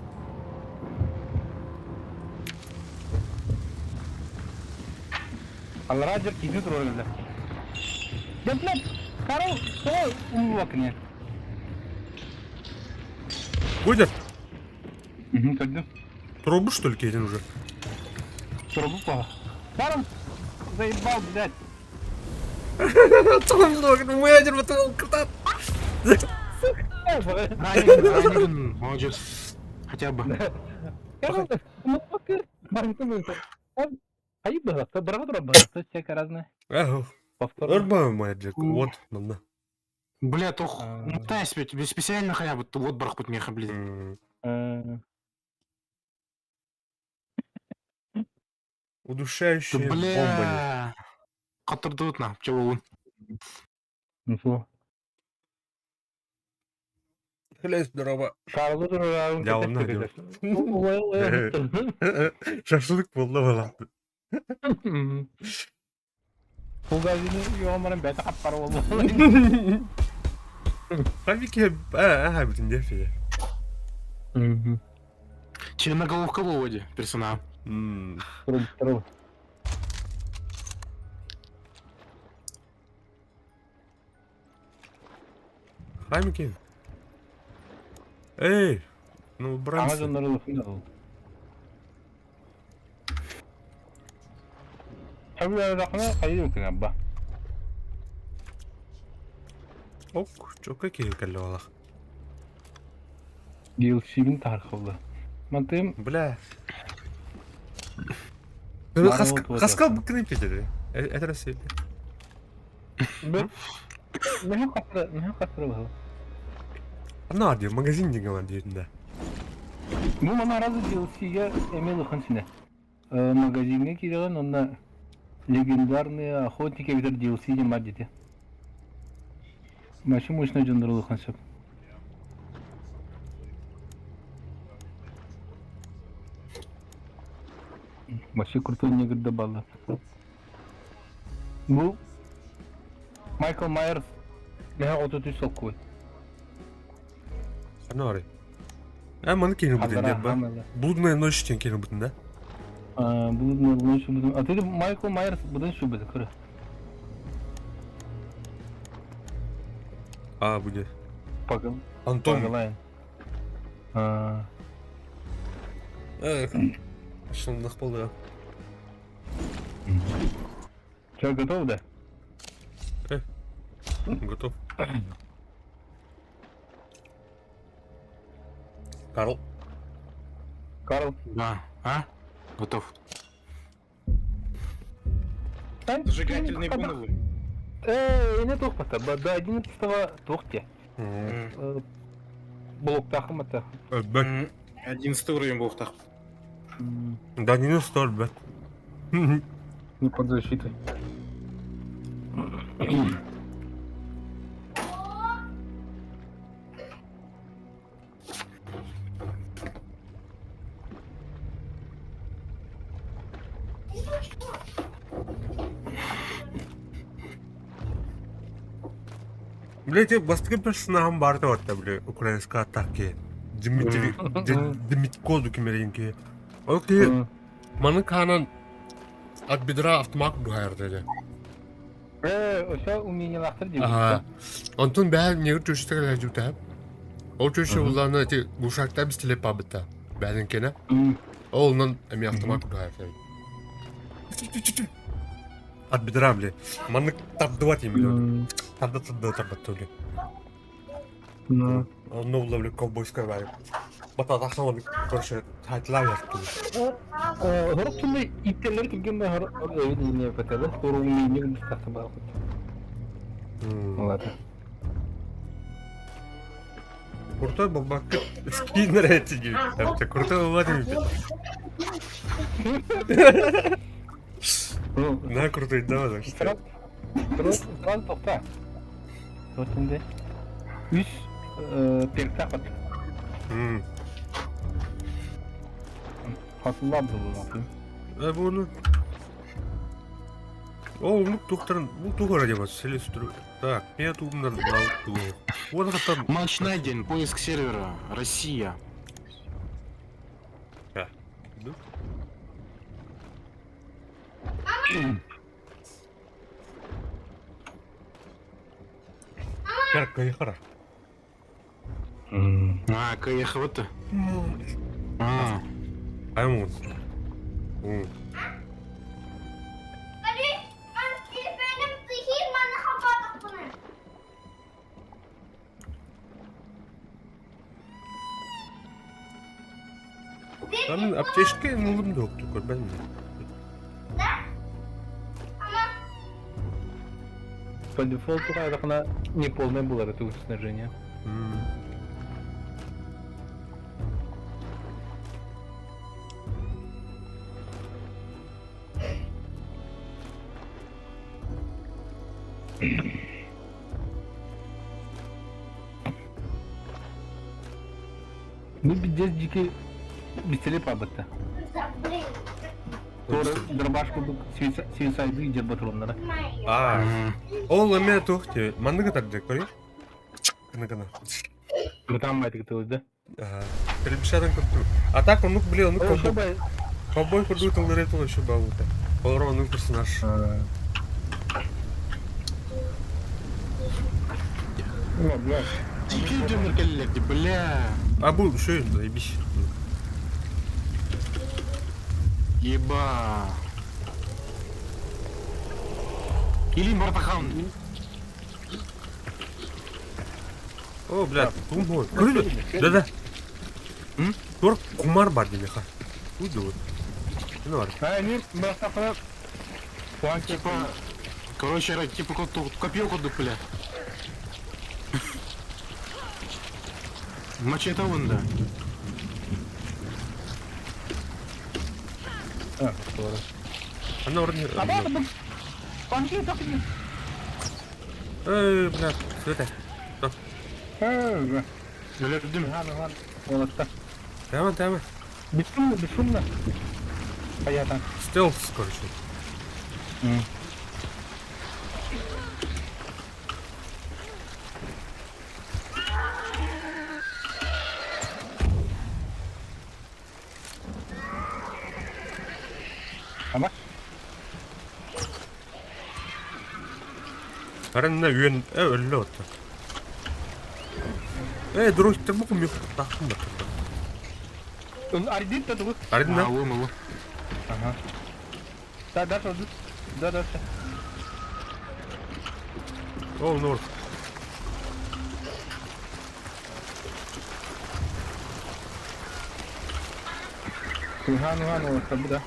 Аллараа дьэр киһини туруораллар. Дьэ, блядь, Карл, тоҕо умнубаккын Будет? Угу, көрдүм. Трубу, что ли, киһитин уже? Трубу плохо. Карл, заебал, блядь. Ранен, ранен, молодец. Хотя бы. Всякое разное. Повтор. Вот, манна. Бля, тох, ну тай себе, тебе специально хотя бы вот барахпут меха, блин. Удушающая бомба. Бля. Катырдыбыт на, чего он? Ну Хлеб, здорово. Карлы турарын Я онно Шашлык буолла буолла. Пугазины йомарын бәті қапқар болды. Хабики, а, бүтүн дефи. Черноголовка Володи, персонаж. Труб, Хаймики. Эй, ну брамсы. Амазоннары лыфын ол. Абба. Ок, чока киһи кэллэ DLC-бин тархылды. Мантым Бля. Хаскал быккын петеди. Это Россия. Мехе катыры был. Ана ди, магазин деген бар диэтин да. Бу мана разы DLC-ге эмел ыхын сине. Магазинге киреген онна легендарные охотники битер DLC дем бар дети. Машы мощно жандырылыхан сөп. Вообще крутой негр добавил. Бу Майкл Майерс меха 33 солкуй. Ана А маны кейін бүтін деп ба? Блудная ночь тен кейін бүтін да? Блудная ночь бүтін. А ты Майкл Майерс бұдан шу беді, көрі. А, будет. Пагал. Антон. Пагалайн. Эх, шынлық болды. Че, готов, да? Готов. Карл. Карл. Да. А? Готов. Зажигательные бомбы. Э, не тухпата, до 11-го тухте. Блок тахмата. Бэк. 11 уровень был так. Да не столь, бэк. Не под защитой. Блять, бастыкы персонажым бар деп атта, бля, украинская атаки. Дмитрий, Дмитко дукимеринки. Окей, маны канан от бедра автомат духайр деди. Э, ошо умение лахтыр дейм. Ага. Онтон бәһ негр чөчү жүтә. Ол чөчү булланы ти гушакта биз телеп бабыта. Бәдин кене. Ол нан эми автомат духайр деди. От бедра, бля. Маны тардывать им, Тарда тарда тарда төли. Ну. Онно булла, бля, ковбойская бәрі. Бата тахсан короче, тайтла якты. Хорок түнде иттерлер килген бе хор не патады. Тур умение мустахты бар. Ладно. Крутой бабак скинер эти. Крутой бабак. На крутойдаах Сразу, сразу тоқта. Вот енді. Үс перктах от. Хасылла был. Э, буну. О, оннук тухтарын, бу тугара диэн селестр. Так, мен тугумнар Уон хаттан Матч на день, поиск сервера, Россия. Кайхара. А, КХВ-то? А, Аймун. Там аптечка ылым да окту көрбөдүм. По дефолту она неполная была это снижение. Ну, пиздец, дикий бистеле пабытта. Туора дробашку суицайды идет патроннара. А, ол эме туох ти манныгы тардыр көрүй. Гына гына. Там майтык тылы, да? Телебишадан көрдүм. А так оннук били оннук ковбой ковбой курдук тыллары тыл еще балута. Олор оннук персонаж. О, блядь. Дикий дюмер кэллэр бля. А бу еще заебись. Еба. Или Мартахан. О, блядь, тум Көрүлү. Да-да. Тур кумар бар демеха. Уйду. Ну бар. А, не, Мартахан. Типа, короче, типа копье курдук, бля. Мачете вон, да. А, туора. Ана орны. А бу Панки так не. Эй, блядь, света. Э, Өлөрдүм. ладно, ладно. Олатта. Тамам, тамам. Бесшумно, бесшумно. Понятно. Стелс, короче. Ама? Арынна үйен өллө отта. Э, дұрыстыр бұқым yok. Тақтым ба. Ардит та тугу. Арынна. Алым, алым. Ага. Да, да, да, да, да. О, нор. Ага, ну, ну, ну, да.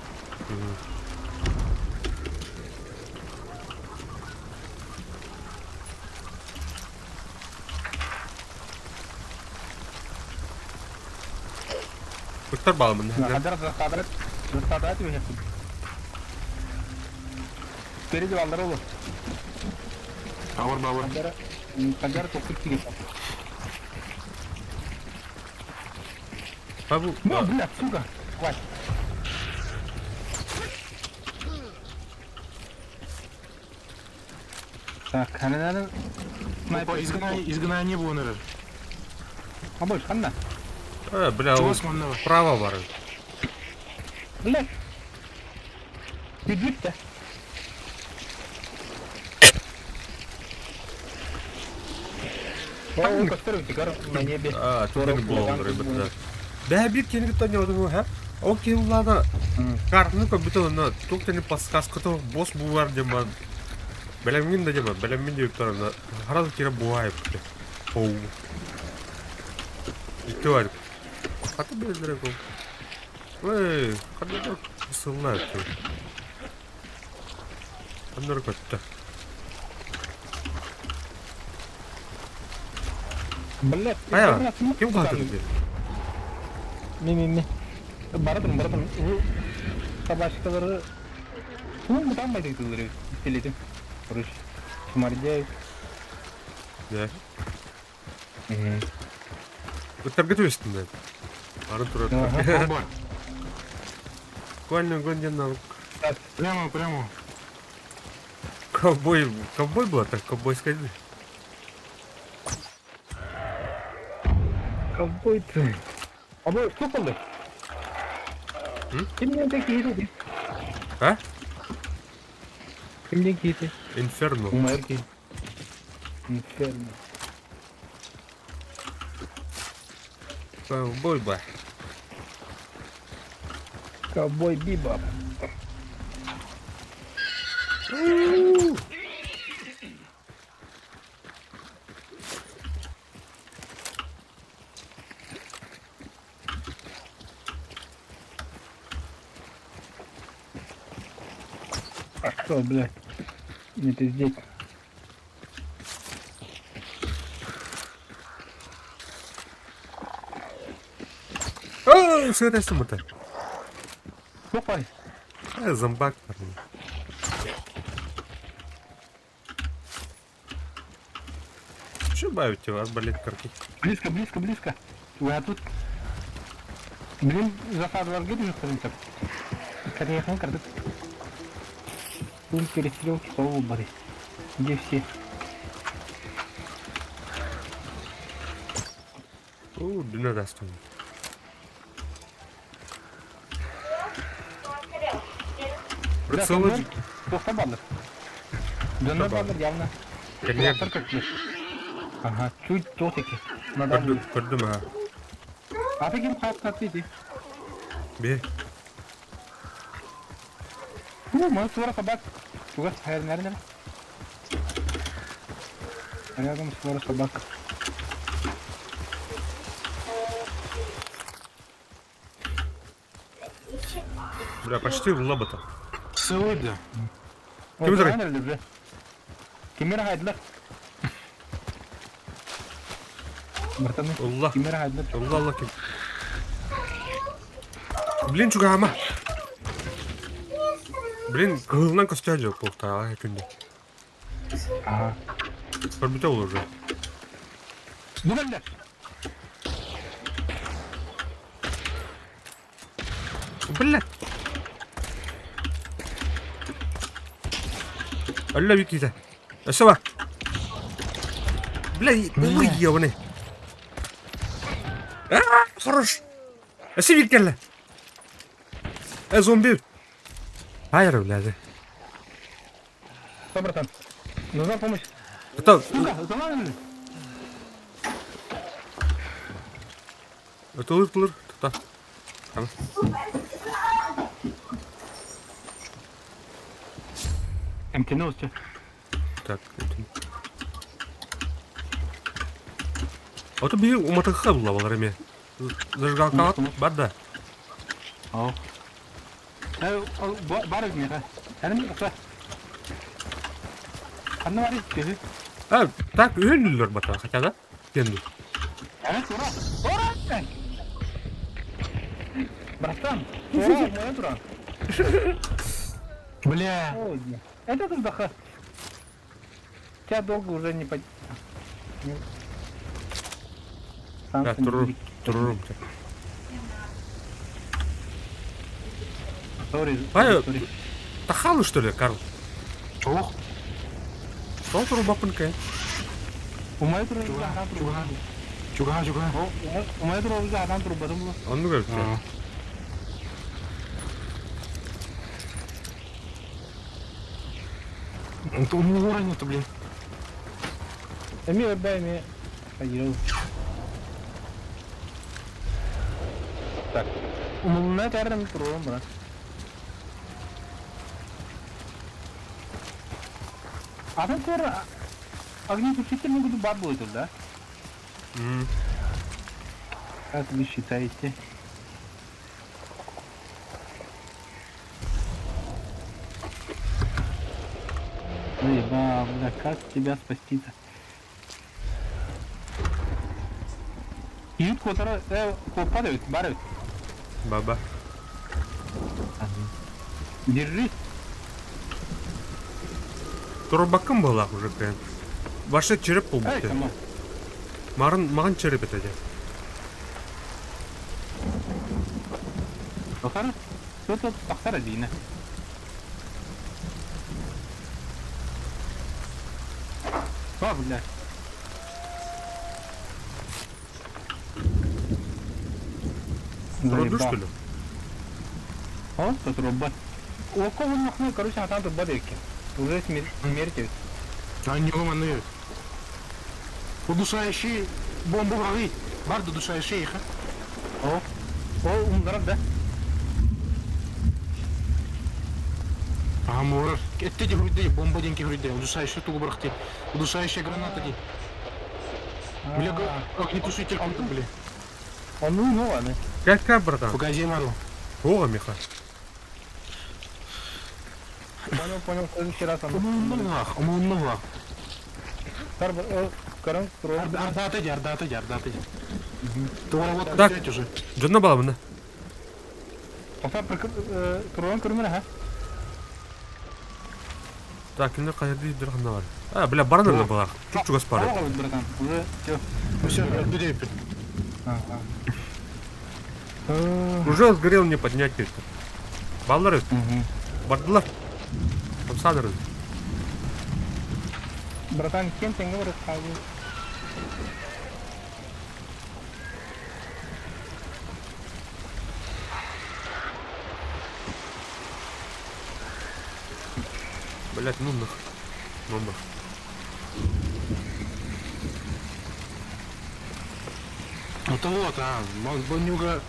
Ыттар баламын. Хадar хадar хадar тебе Спереди балдар олу. Ауыр бауыр. Хадar хадar токуп тиген. Бабу. Ну, блядь, сука. Хватит. Так, хананан Опа, изгнание, изгнание было, наверное. А больше, ханна. Э, бля, Чего ол манного? право бар. Блядь. Бегит-то. О, костер тигар на небе. А, түген болон рыбы. Бә бир кенги тоня одугу, ха? О киллада картны көбүтө онна туктаны подсказка то босс бувар дема. Белемин да дема, белемин дип торна. Хараз кире буайып. Оу. Итер. Хаты белдерек ол. Эй, кандай сыллар. Аннар көттө. Блядь. Ая, ким калтырды? Ми, ми, ми. Баратым, баратым. Собачкалары Тугун бытаан байдыгытыллар эбит пистолетин. Короче, шмардяют. Да. Ыттарга түбэстим да. Арын турар. Ага. Оба. Буквально гон навык. Прямо, прямо. Ковбой, ковбой была так, ковбойская. Ковбой ты. А вы что колы? Кимнен киһи А? Кимнен киһи? Инферно. Умайыр киһи. Инферно. Ковбой ба. Ковбой Бибоп. А что, блядь? Не пиздеть. А, сыра это. Попай. А, зомбак. Что бавите, арбалет карки? Близко, близко, близко. Вы а тут... Блин, засадаларга түһүөхтэрин сөп. Конечно, кырдык. Пункт перестрелки бары. Где все? О, дына даст он. Прицелы. Тоқта баллар. Донор баллар явно. Конечно. Ага, чуть тотики. Надо. Көрдүм, көрдүм, а. А ты кем хат иди. Бе. Ну, мы свора собак. Тугас хайр Рядом свора собак. Бля, почти в лобота. Целый, бля. Ким зрай? Кимер хайдлар. Братаны, Аллах. кимер хайдлар. Allah Allah ким. Блин, чугама. Блин, кылынан көстөр жоқ болта, ай күнде. Ага. Көрбүтө ол уже. Бүгін Бля. Алла бикита. Асаба. Бля, ой, ёбаный. А, хорош. Аси биккелле. Э, зомби. Хайр, бля. Что, братан? Нужна помощь. Это, Сука, это это лыр, лыр, та. Там. Эмтянулся. Так. А то бир уматыха була балар эме. Зажигалка бар да. Ау. Бар меха. Әнім ұқса. Қанны бар еді? А, так үйренілер бата, хотя да? Кенду. Әне, тура. Тура! Братан, тура, моя тура. Бля. Это ты вдоха. Тебя долго уже не под... Да, туру, туру. Сори, А, сори. Тахалу, что ли, Карл? Ох. Что туру бапынка? Умай тура Чуга, ахан тура. чуга. Чуга, чуга. Умай тура уже ахан тура батым була. Он говорит, А. Это у него уровня-то, блин. Эми өрбә эми. Хайыл. Так. Умулна тәрдем турым брат. Атын тура огнетушитель буду бар будет, да? Как вы считаете? Эй, ба, бля, как тебя спасти-то? Ют котара, падают, барают. Баба. Держись. Турбаккын буолаах уже кыайан. Баша череп Эй, буолбут. сама. Марын маҕан череп этэ дьэ. Тахсар? Кто тут тахсар Дина? О, бля. Турду Заебал. что ли? О, тут робот. У кого нахуй, короче, а там тут бодейки. Уже смерти. А не манны. Удушающий бомбу враги. Бар удушающий их. О, о, умдарат, да? Ага, морар. Это де груди, бомба деньги груди. Удушающий тугу брахти. Удушающая граната ди. Бля, огнетушитель, бля. А ну, ну ладно. Кэл-кэл, братан. Погоди, Мару. Туоҕа миэхэ. Понял, понял, в следующий раз он. Умуннугах, умуннугах. Каран, Ардата ди, ардата ди, ардата ди. Тура Так. вот уже. Дьонно балабына. Тоқта туран көрмөр ха. Так, кинилэр хайдыы дырахна бар. А, бля, баран эрэ балар. Чуп-чугас баар. Алға братан, уже все. Все, отбери. Ага. Уже сгорел не поднять это. Баллары, бардылар. Хамсадыры. Братан, кем теңге бар қалды? Блять, ну нах. Ну нах. Вот вот, а, бонюга.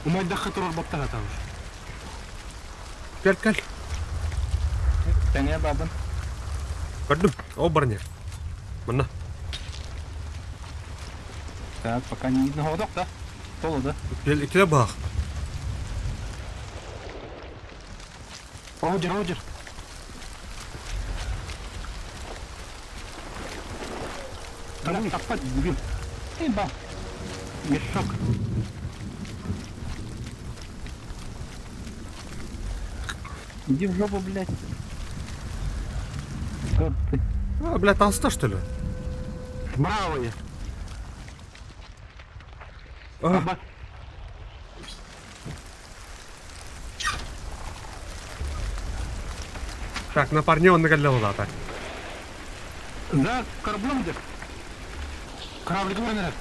Умайдахха турар баптаха там. Кэл, кэл. Тэҥэ бабын. Көрдүм. О, барня. Манна. Так, пока не видно. Hodok да? Толу да? Икиле баах. Роджер, Роджер. Бля, таппат, дебил. Эй, ба. Мешок. Иди в жопу, блядь. Что ты? А, бля, толста, что ли? Браво я. А, Аба. так, на парне он нагаллял, так. За кораблем идешь? Кораблик варнер.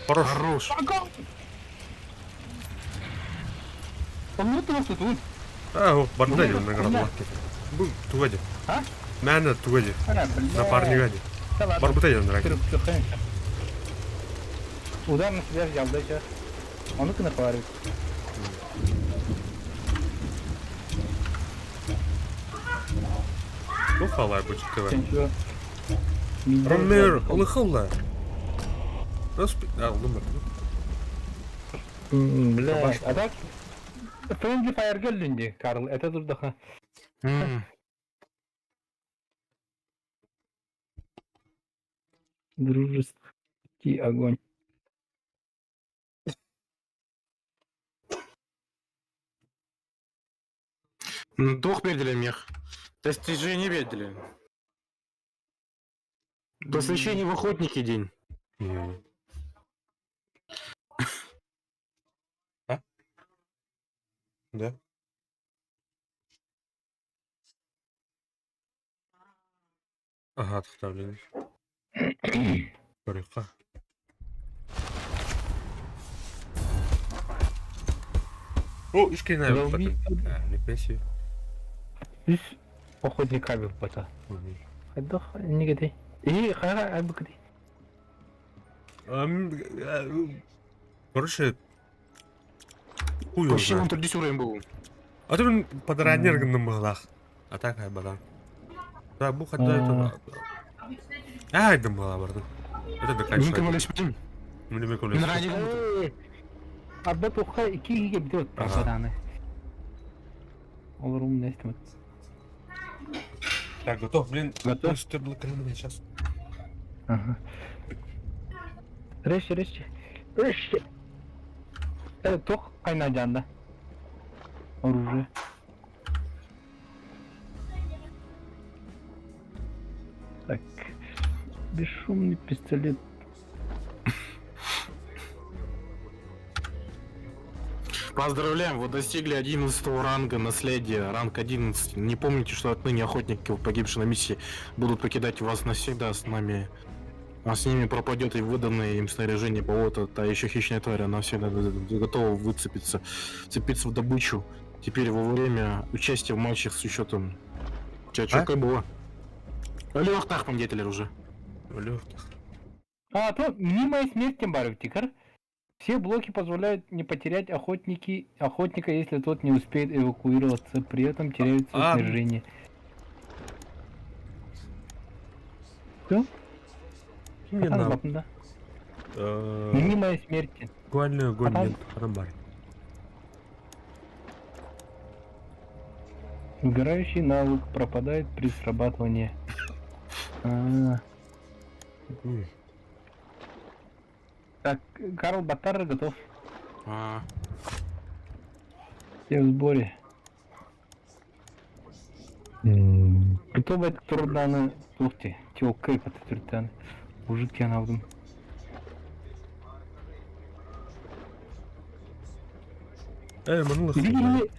Хорош. Хорош. Ага. Он вот у тут. А, о, барда дем наградалар. Бу тугади. А? Мэна тугади. А, бля. На парнига ди. Да ладно. Барбута дем драки. Удар на себя взял, да, сейчас. А ну-ка нахваривай. Ну халай будет ТВ. Ничего. Ромеро, алыхалла. Распи... А, номер. Бля, а так... Friendly Fire кэллин Карл, это турдаха. Дружеский огонь. Дух бердили мех. Достижение бердили. Посвящение в охотники день. А? Да. Ага, тохтавлен. Көрүөххэ. О, үс киһини Да айбыттар. Нихуя себе. Үс охотник бата. Хайдах иннигетэй? И хайа айбыкыты. Короче, хуй его Почти он знает. 30 уровень был. А то мен подранер гынным быһылаах. А так айбадан. Да, бу хадда это... Ай, дым была бардым. Это Мен доканчивает. көмөлөспүтүм. Мен Мен көмөлөспүтүм. ранее гыммытым. Арба тухха ики киге битет Ага. баданы. Олар умный эстимет. Так, готов, блин. Готов? Что было сейчас? Ага. Резче, резче. Резче. Туох хайнаадьаанда? Оружие. Так. Бесшумный пистолет. Поздравляем, вы достигли 11 ранга наследия, ранг 11. Не помните, что отныне охотники, погибшие на миссии, будут покидать вас навсегда с нами. А с ними пропадет и выданное им снаряжение болота, та еще хищная тварь, она всегда готова выцепиться, цепиться в добычу. Теперь во время участия в матчах с учетом... Че, А? а? было? Лех тахпан детелер уже. Лёгких. А, то мнимая смерть тем тикар. Все блоки позволяют не потерять охотника, если тот не успеет эвакуироваться. При этом теряются А. снаряжение. Все? Не нам. Да. Мнимая смерть. Буквально огонь Потом- нет, Харамбар. Выгорающий навык пропадает при срабатывании. А. Так, Карл Батар готов. А, Все в сборе. Кто бы турданы тухти? Телкай пататуртаны. Уже тебя алдым. Э, манылых. Или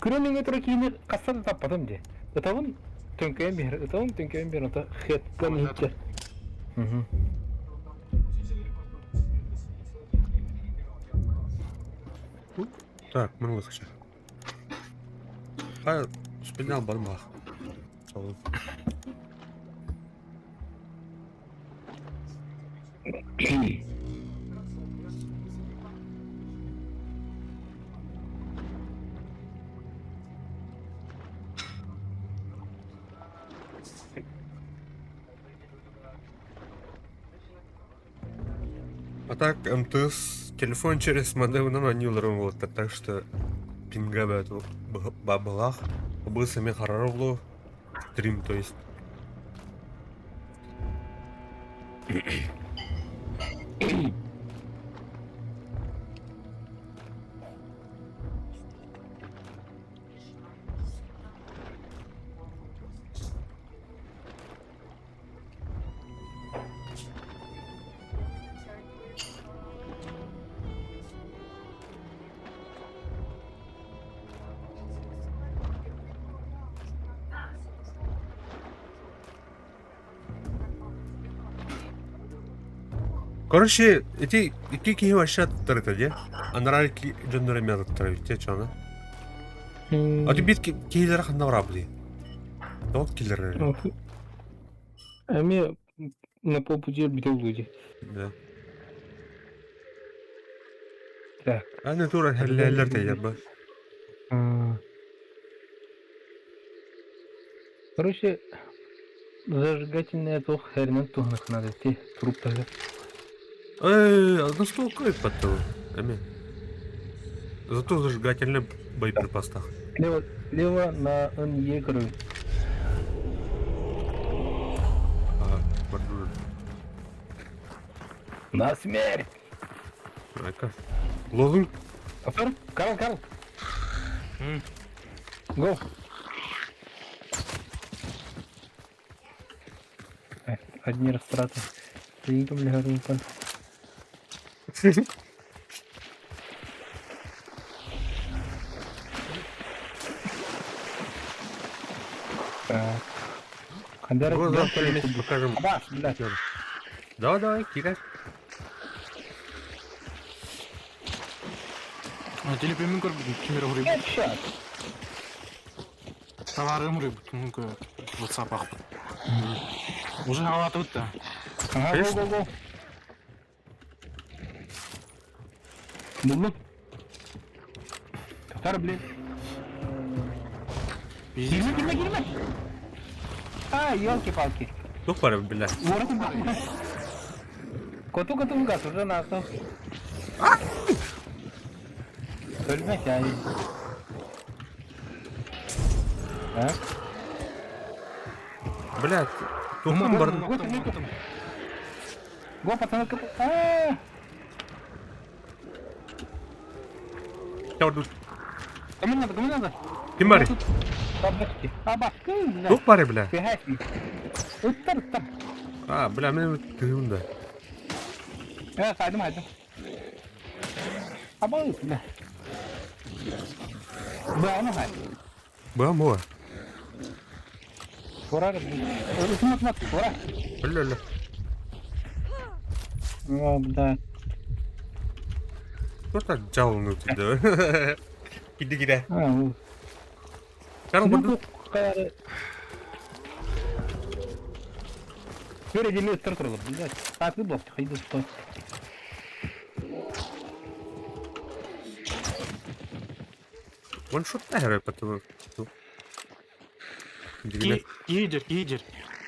Күрәмеңе тура киини хасса да таппатым дии. Ытабын төҥкөйөн биһэр, ытабын төҥкөйөн биһэр, ото хэттэн иһиччэ. Мгм. Так, манылых сейчас. А, спинал бармах. А так, МТС телефон через модем на вот, так что пинга бабалах, был сами хараровлу, стрим, то есть. Короче, эти икки киһи вообще аттар дии. Анараа дьоннор эмиэ аттар те чана. А ты бит киһилэр ханна барабы Тоқ киллер. Эмиэ на полпути бител люди. Да. Так. А натура хеллер тейер А. Короче, зажигательная туох хэринэн туһанах надо ти труптары. Эй, а столкой потом. Эми. Зато зажигательный боеприпастах. Слева, слева на НЕ короче. Ага, бордюр. На смерть! Айка. Лозунг. Повтор? Карл, Карл! Го! Одни растраты. Прикинь, бля, румпан. Так. Хандера, Го завтра вместе покажем. Баш, блядь. Давай, давай, кидай. А, телепемин көрбүтүм, кимер урый. Headshot! Товарым урый, ну-ка, WhatsApp ах. Уже халат да. Ага, го, го, го. Буллум. Татар, блядь. Пиздец. Girme, girme, girme. А, елки-палки. Тух бара, бля. Коту коту газ уже нахуй. Ölmek yani. Так. Бля, тухым бар. Го, пацаны, А! Чаудут. Кому надо, кому надо? Ким барый? Табачки. Табачки, бля. Туох барый, бля? Түһээт. Ыттар, ыттар. А, бля, мен тыгым да. Э, хайдым, хайдым. Абай, бля. Бля, ну хай. Баа муа. Турар. Ытымат, мат, тура. Өллө, өллө. О, бля. Что-то жалынып да. Киди кире. А, ну. Карл барды. Теперь эдеми ыттар туралар, блядь. Так, ты блок, хайды что. One shot та потом. Лидер, лидер.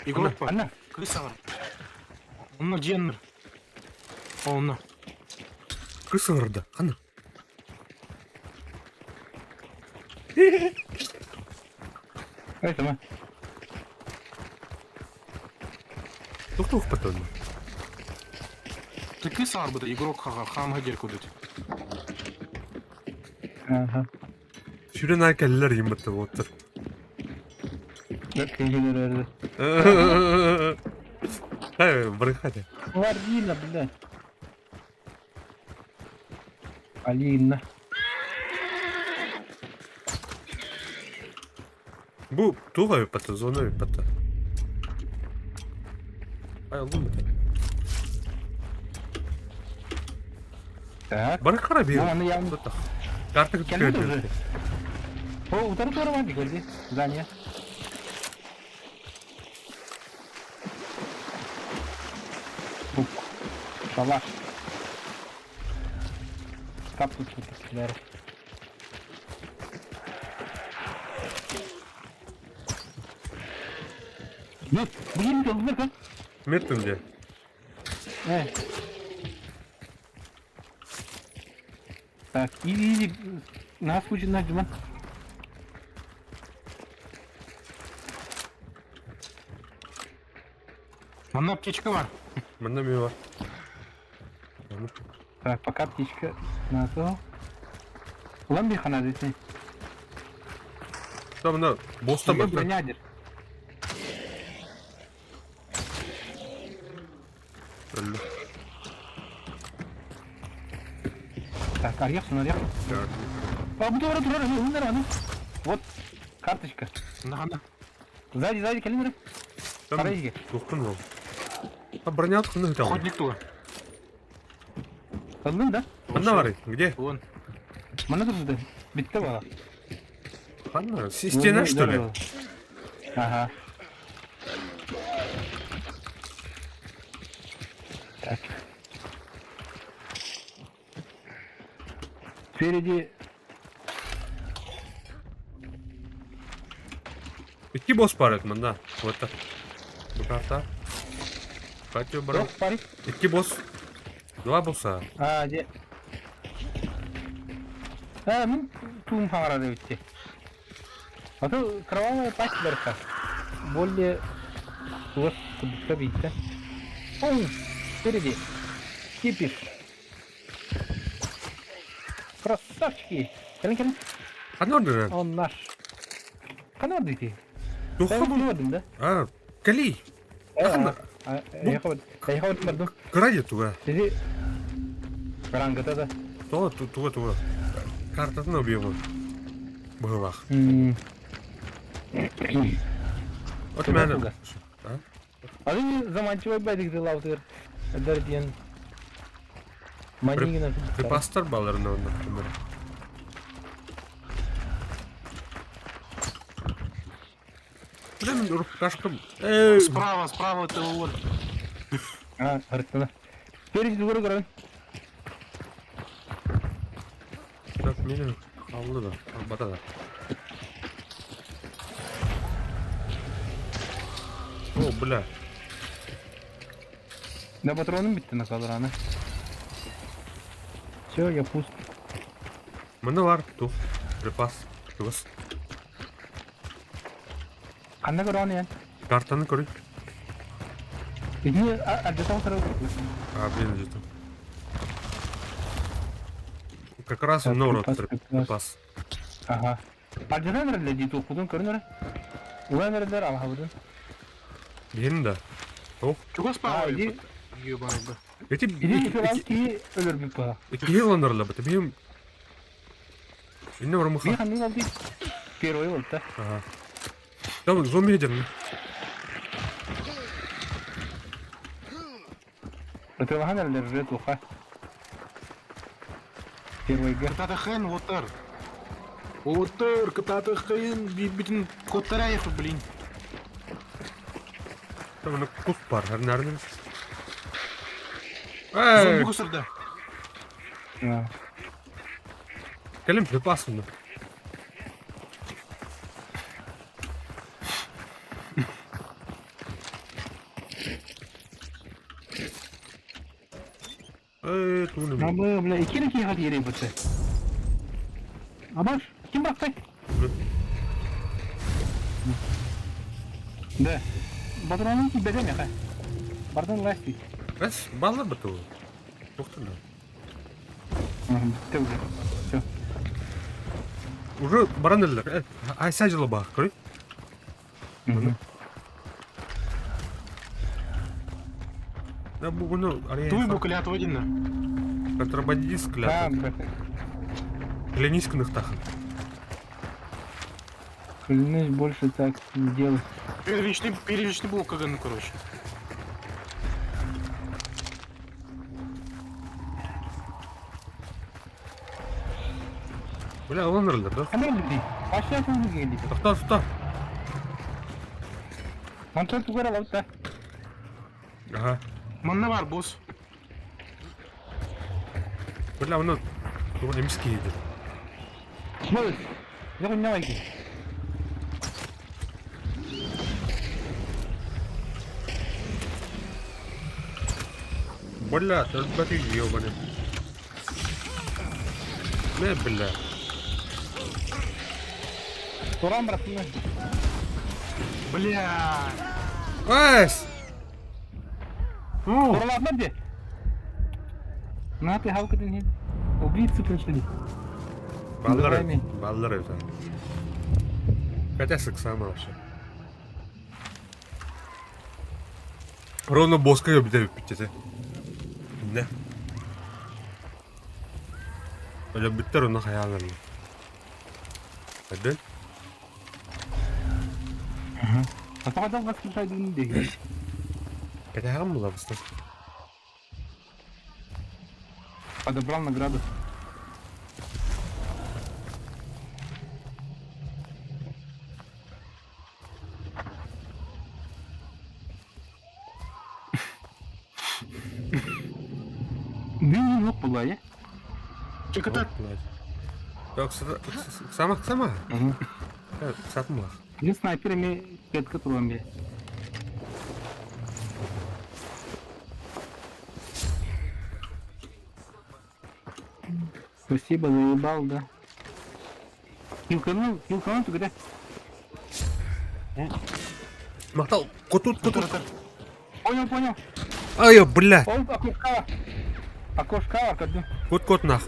Игрок по. Анна. Крыса. Он Геннер. Он. Крыса орда. Анна. Это мы. Тух-тух потом. Ты крыса арбада, игрок ха хам гадер кудыть. Ага. Сүрэн ай кэллэр юм бата оттор. Эй, брыхати. Ларина, блядь. Алина. Бу туга бата, зона бата. Ай, аллум бата. Так. Барыхара бир. Ну, аны явно. Карта Кэлбит уже. О, утары тура бар көрди. Здание. Бук. Шалаш. Кап тут что-то Нет, блин, ты Мертвым где? Э. Так, иди, иди. Нас учит на Диман. Манна аптечка бар. Манна мива. Так, пока птичка на то. Ламби хана здесь. Там на босс там. Броня Так, орех, орех. А, буду Вот, карточка. Да, да. Сзади, сзади, калинер. Там Тухтун А броня откуда там? Охотник тула. Ыллын да? Ханна бар, где? Вон. Мана турды. Битте бала. Ханна, стена что ли? Ага. Так. Спереди Икки босс барат мында. Вот так. Бу карта. Катю брат. парик. Икки босс. Два босса. А, де. А, мин туум хаҥара эбитти. А то кровавая пасть барха. Более вот кудукка бийте. Оу, спереди. Кипиш. Красавчики. Кэлин кэлин. Ханна ордер. Он наш. Ханна ордити. Тухха бу. да? А, кали. Ханна. Яхабат бардым. Кыра туга. Сизи Рангата да. То туга туга. Картатын объемы. Быһылах. Вот Туга, мен. туга. Аны заманчивый байдык дылаутыр. Эдер диэн. Манигина. Припастар баларына онда, например. Блин, рукашкам. Эй, Справа, справа это вот. А, ырыттана. Спереди тугары көрөн. Так, мени алды да, албата да. О, бля. Да патроным битти накалыраны. Все, я пуст. Мына бар, тух. Припас. Тугас. Ханна көрөн ян. Картаны көрүй. Итини алдьатан сарыл. А, блин, где-то. Как раз он на припас. Ага. Алдьатан эрэллэр дии туохпутун көрүн эрэ. Ылан эрэллэр алаһабытын. Биһин да. Ох. Чугас А, паҕа иди. Ебаный. Эти Иди икки киһи өлөрбүт баҕа. Икки ыланарлар бит. Инне барымыха. Биир ханнык алды? Первый болта. Ага. Там зомби едем. Ытылахан эрэлэр уже туха. Первыйга. Кытатахын отыр. Отыр, кытатахын, битин коттараев, блин. Там аны кус бар, nerede? Зомби Эй, кусырда. кэлин припас онно. Э, тугун эбит. Абы, бля, икки киһи диэри быты. Абаш, ким бактай? Да. Батронун килбэдэ меха. Бардан ластик. Бэс, баллар бытыл. Туохтан да. Бүттэ уже. Все. Уже баран эллэр. Айса дьылы баах, көрүй. Да бугуну Туй бу клятва динна. Контрабандист Да, клятва. бля. Клянись кныхтахан. Клянусь больше так не делать. Первичный, первичный блок КГН, короче. Бля, ылан эрэллэр да? Ханна кэлбитий? Паша кэлбит кэлбит. Тохтоо, тохтоо. Мантан тугу эрэ ылабыт да. Ага. Манна бар, босс. Бля, оны тугун эмис киһи Молодец. Я не Бля, өлбөтү ебаный. Не, бля. Туран братны. Бля. Эс! Ну, Туралаатна де. На ты халка дин. Убийцы пришли. баллар, Давай. баллар это. Хотя сексама вообще. Ровно босска бүтэ бүттете. Не. Öyle бүттер onu hayallerini. Hadi. А тоҕо воскрешай дин дии. Кэтэһэҕин булабыстан. Подобрал награду. Дын yok булай, Чеката. Так, сама, сама. Сатмалах. Мин снайпер эми клетка туран бе. Спасибо, заебал, да. Килканул, килканул түгүрэ. Махтал, кутут, кутут. Понял, понял. Ай, бля. Ол окошка. Окошка, көрдүм. Кут, кут нах.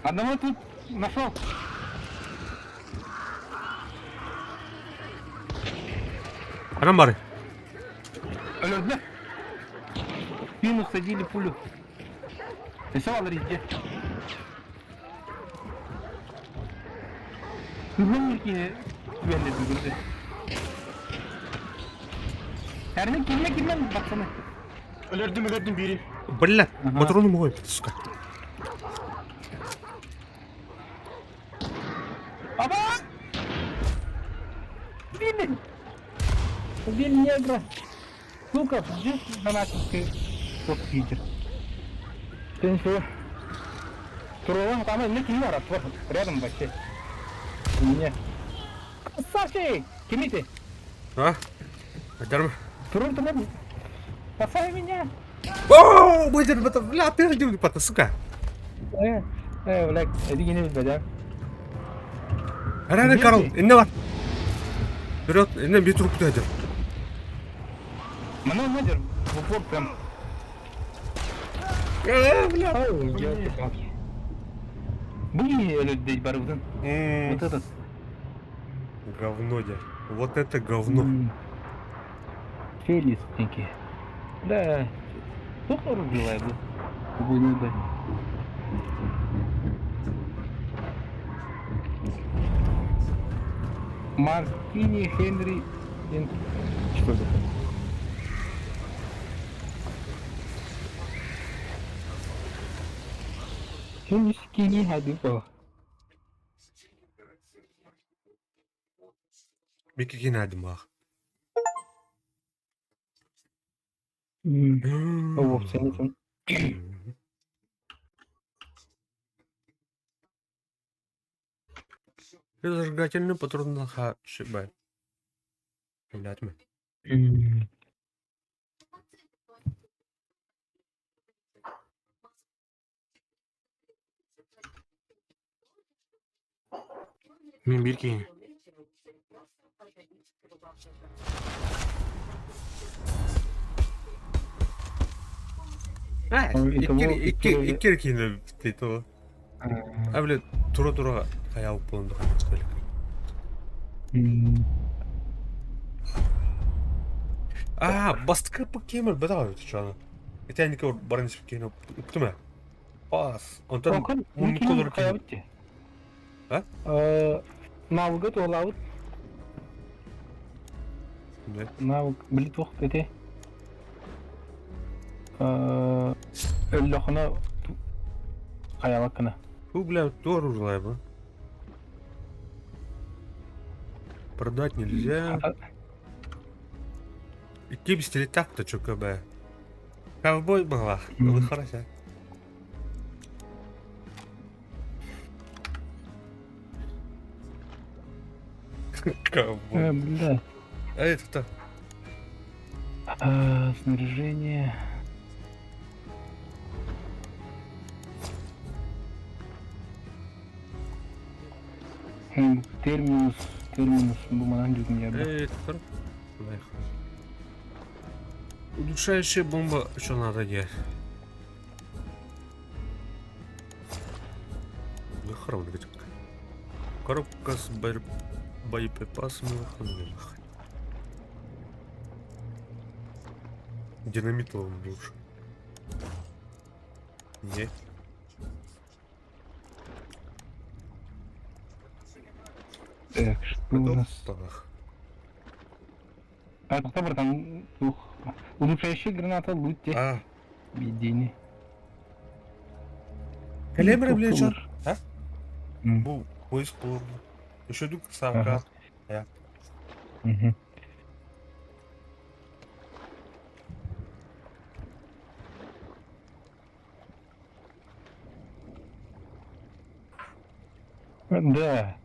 Одного тут нашел. Ханан бары. Өлөрдө. Спину всадили пулю. Все, Валерий, где? Күрдүм Эрнин кимме киммен пацаны? Өлөрдүм, өлөрдүм бири. Бля, Ага. патроны мой, сука. Аба! Убили! Убили негра! Сука, где донатинский топ-лидер? Ты ничего. Турова, там не кими бар, рядом вообще. У меня. Красавчик! Кими ты? А? Айдарма. Турор турор. Спасай меня! О, бля, бля, ты же пата, сука. Э, э, блядь, эдигини билбэтэ. Эрэ, Карл, инне бар. Вперед, инне bir трубку өтөр. Мана мадер, в упор прям. Э, бля. Ау, елки-палки. Были людей барыбытын? Вот этот. Говно, дядь. Вот это говно. Фелистники. Да. Сколько рублей был? Бугуну да. Мартини Хенри... Что это? Хемискини хадипа. Микки Геннадий Мах. Вовсе не там. Зажигательный патрон на ха шибай. Блядь, мы. Мин биир киһи. Икки икки киһини то. А, блядь, тура-тура хайалып буолан Аа, бастыкы кемер бетаҕа чаны. Итэники баран испиккиһин уктума. Пас. Онтон муннукка олорор киһи. А? Навыгы туолаабыт. Навык били туох эти. Өллөхүнэ хайалаккына. Фу, бля, туор ужлай бы. Продать нельзя. Икки пистолет-то чё КБ. Ковбой была. Ну хорошо. Ковбой. Бля. А это-то. Снаряжение. Терминус, терминус, бу манан жүгүн ярда. Это. Удушающая бомба, что надо делать? Ну, храм, Коробка с боеприпасами. Динамит лучше. Не. Так, что у нас? А, это братан, ух, улучшающая граната лутте. А. Бедини. Калемра, блядь, что? А? Бу, поиск был. Еще дук савка. Я. Угу. Да.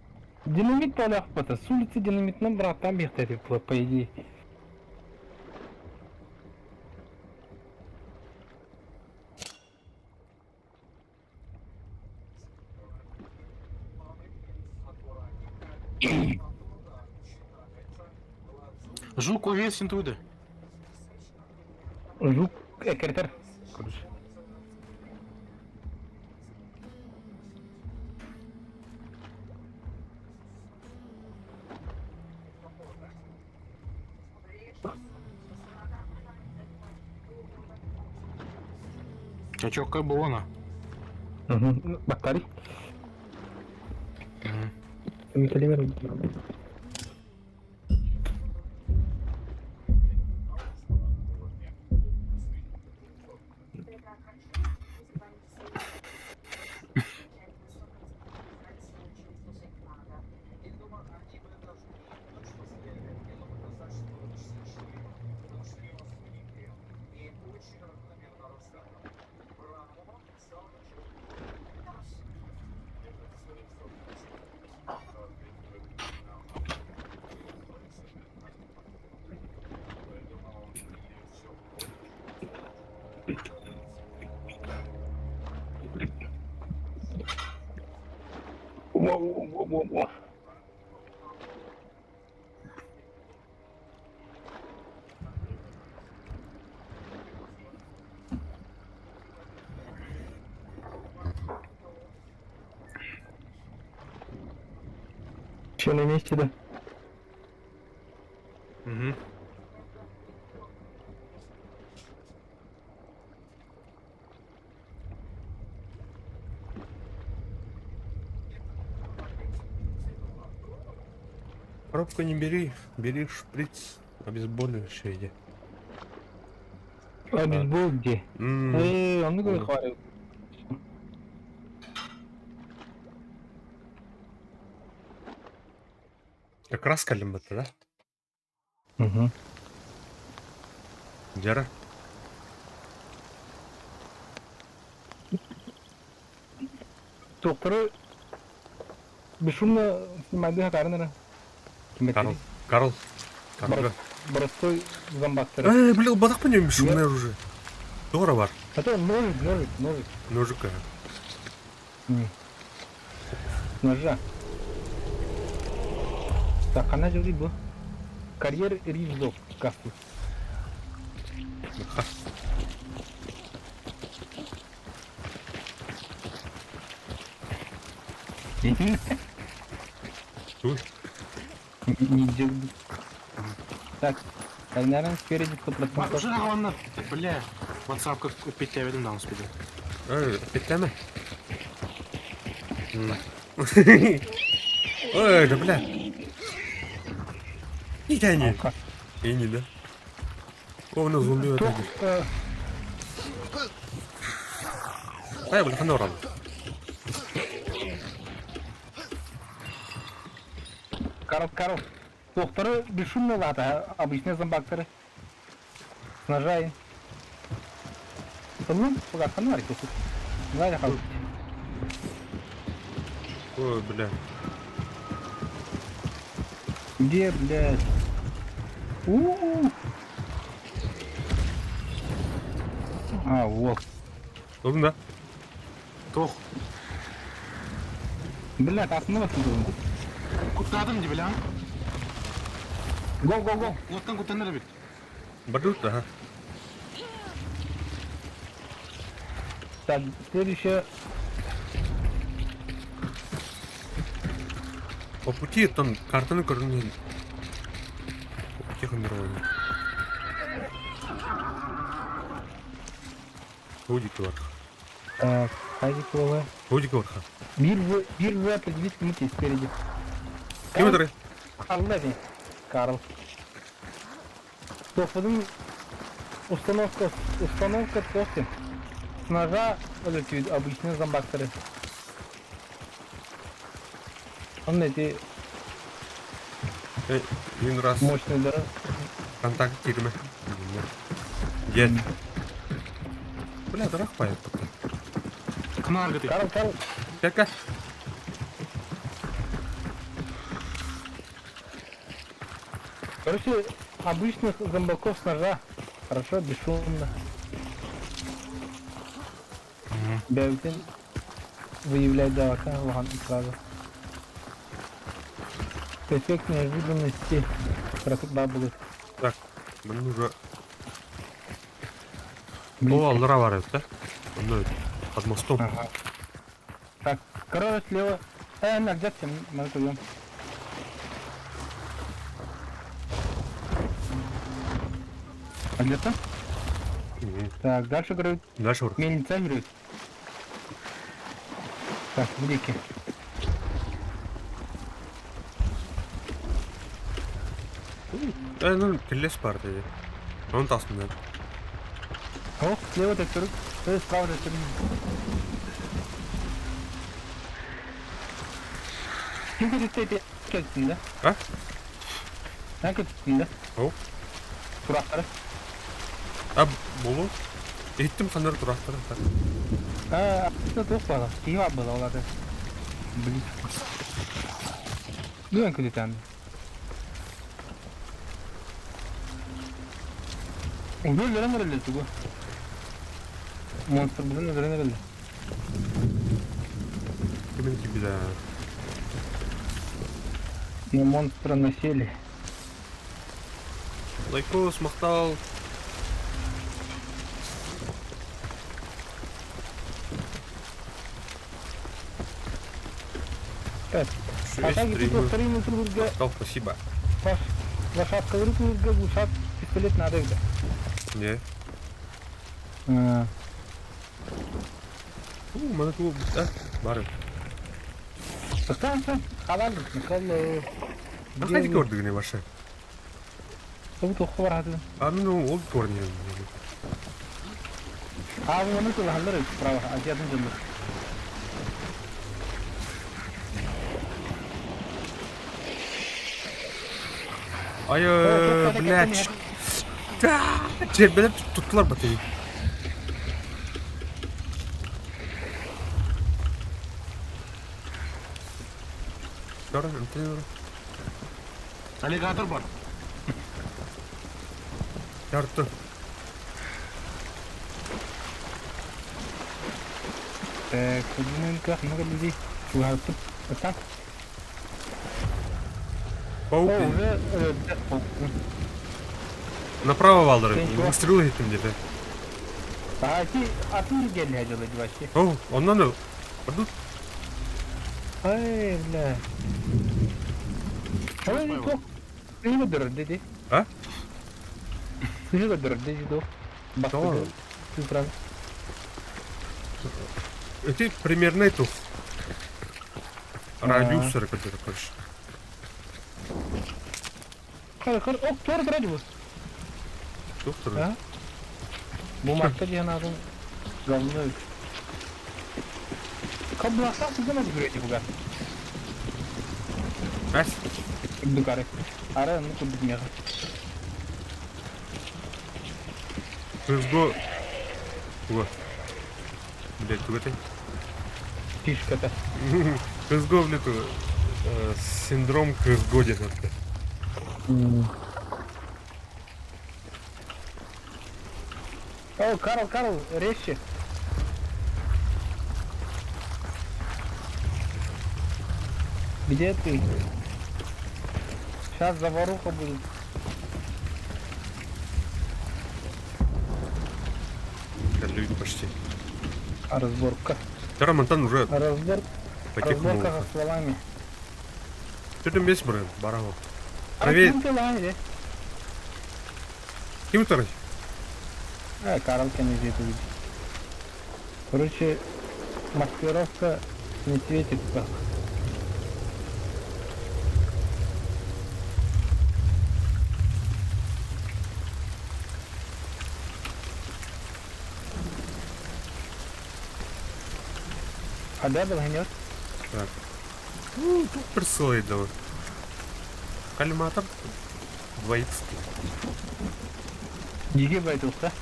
Динамит полях с улицы динамит на братан бехтери, по идее. Жук увесен туда. Жук экертер. Короче. А чё, как было она? Угу. Бактарий. Угу. Во-во-во-во. Че, на месте, да? Угу. Коробку не бери, бери шприц, обезболивающее иди. Обезбол где? М, Э, он Ой. говорит, Как раз кэллим это, да? Угу. Дьара. Докторы бесшумно снимайды хатарын Карл. Карл. Карл. Простой зомбактер. Эй, блин, бадах по нем бесшумное оружие. Дора бар. А то ножик, ножик, ножик. Ножика. Ножа. Так, она же бу. Карьер Ризов, касту. Ха. Туй. Не Так, наверное, спереди 100%. Уже ладно, бля. WhatsApp как купить я ведем успели. Эй, петлями. Ой, да бля. Не тяни. И не, да? О, на зомби вот эти. Ай, бля, ханоран. Карл, Карл. Докторы бесшумно лата, обычные зомбакторы. С ножай. Ну, пока фонарик тут. Давай, хал. Ой, бля. Где, блядь? У-у-у. А, вот. Ылдың да? Тох. Блядь, основа тут. Куттадым ди бля. Го, го, го. Лоттан куттаныр бит. Бардут, ага. Так, следующее. По пути там картаны көрүнген. По пути хандырваны. Ходики бар. Так, Хазикова. Ходики бар. Бир бир в определить кому спереди. Ким өтөрө? Карл да Карл. Тоқпудун установка, установка тоқты. С ножа, вот эти обычные зомбакторы. Он эти Един раз мощные, да? контакт кирме. Дед. Бля, дурак поет. Кнарга ты. Карл, Карл, Кака? Короче, обычных зомбаков с ножа. Хорошо, бесшумно. Бәүтен выявлять давака лахан сразу. Эффект неожиданности. Красок бабулы. Так, мне нужно... Блин. О, аллара бар да? Ну, под мостом. Ага. Так, короче, слева. На, где ты? Мы куем. А где ты? Мгм. Так, дальше, говорю, Дальше вверх. мельница, говорю. Так, в реке. Ну, келес бар dedi. Onun tasmında. О, слева так справа так Ким көтүттэ көтүттүн да? А? Эн көтүттүн да? О. Турактары. А, болу. Еттим хандар турактар. А, это туох бала. Киһи бар была оларды. Блин. Ну, эн көтүттэн. Өлөрөн эрэллэр тугу. Монстр булан өлөрөн эрэллэр. Кимин кибида. На монстра насели. Лайкос, махтал. Так. А так Махтал, спасибо. Лошадкалары тылырга глушат пистолет надо да. Не. У, маны тугу а, бары. Ыстан, халал, Михаил. Ханна көрдүгүнэ ваша? Тобу туохха бараатын? А ну ол көрнү. А оны тылаһаллар право, азиатын дьоннор. Ай, блядь. Чэрбэлэр туттулар батыйы. Дора, Аллигатор бар. Ярты. Так, как много людей. Вот так. Паук. Уже Направо валдыры. Выстрел еттим где-то. А ти атын келли дела вообще. О, оннан ыл. Ордут. Ай, бля. Ой, то. Сыһы дыр деди. А? Сыһы дыр деди до. Tamam. Цифран. Эти примерно эту. Радиус который, короче. Хар, хар, ок, тор радиус. Доктор. А? Бу марка диэн атын говно. Кабласа сыгана жүрөтү буга. Әс. Курдук ары. Ары аны курдук мега. Кызго. Туга. Блять, туга ты. Фишката. Кызго, блядь, туга. Синдром Кызго диэн это. О, Карл, Карл, резче. Где ты? Сейчас заваруха будет. Люди почти. А разборка. Второй Монтан уже А разбор... по-тихому. Разборка со стволами. Ты там весь брат, бараху. Привет. Ким второй? А, Карл здесь увидит. Короче, маскировка не светит так. А да, был гнет? Так. Ну, тут присылай давай. Коллиматор 2х. Гигабайт уста.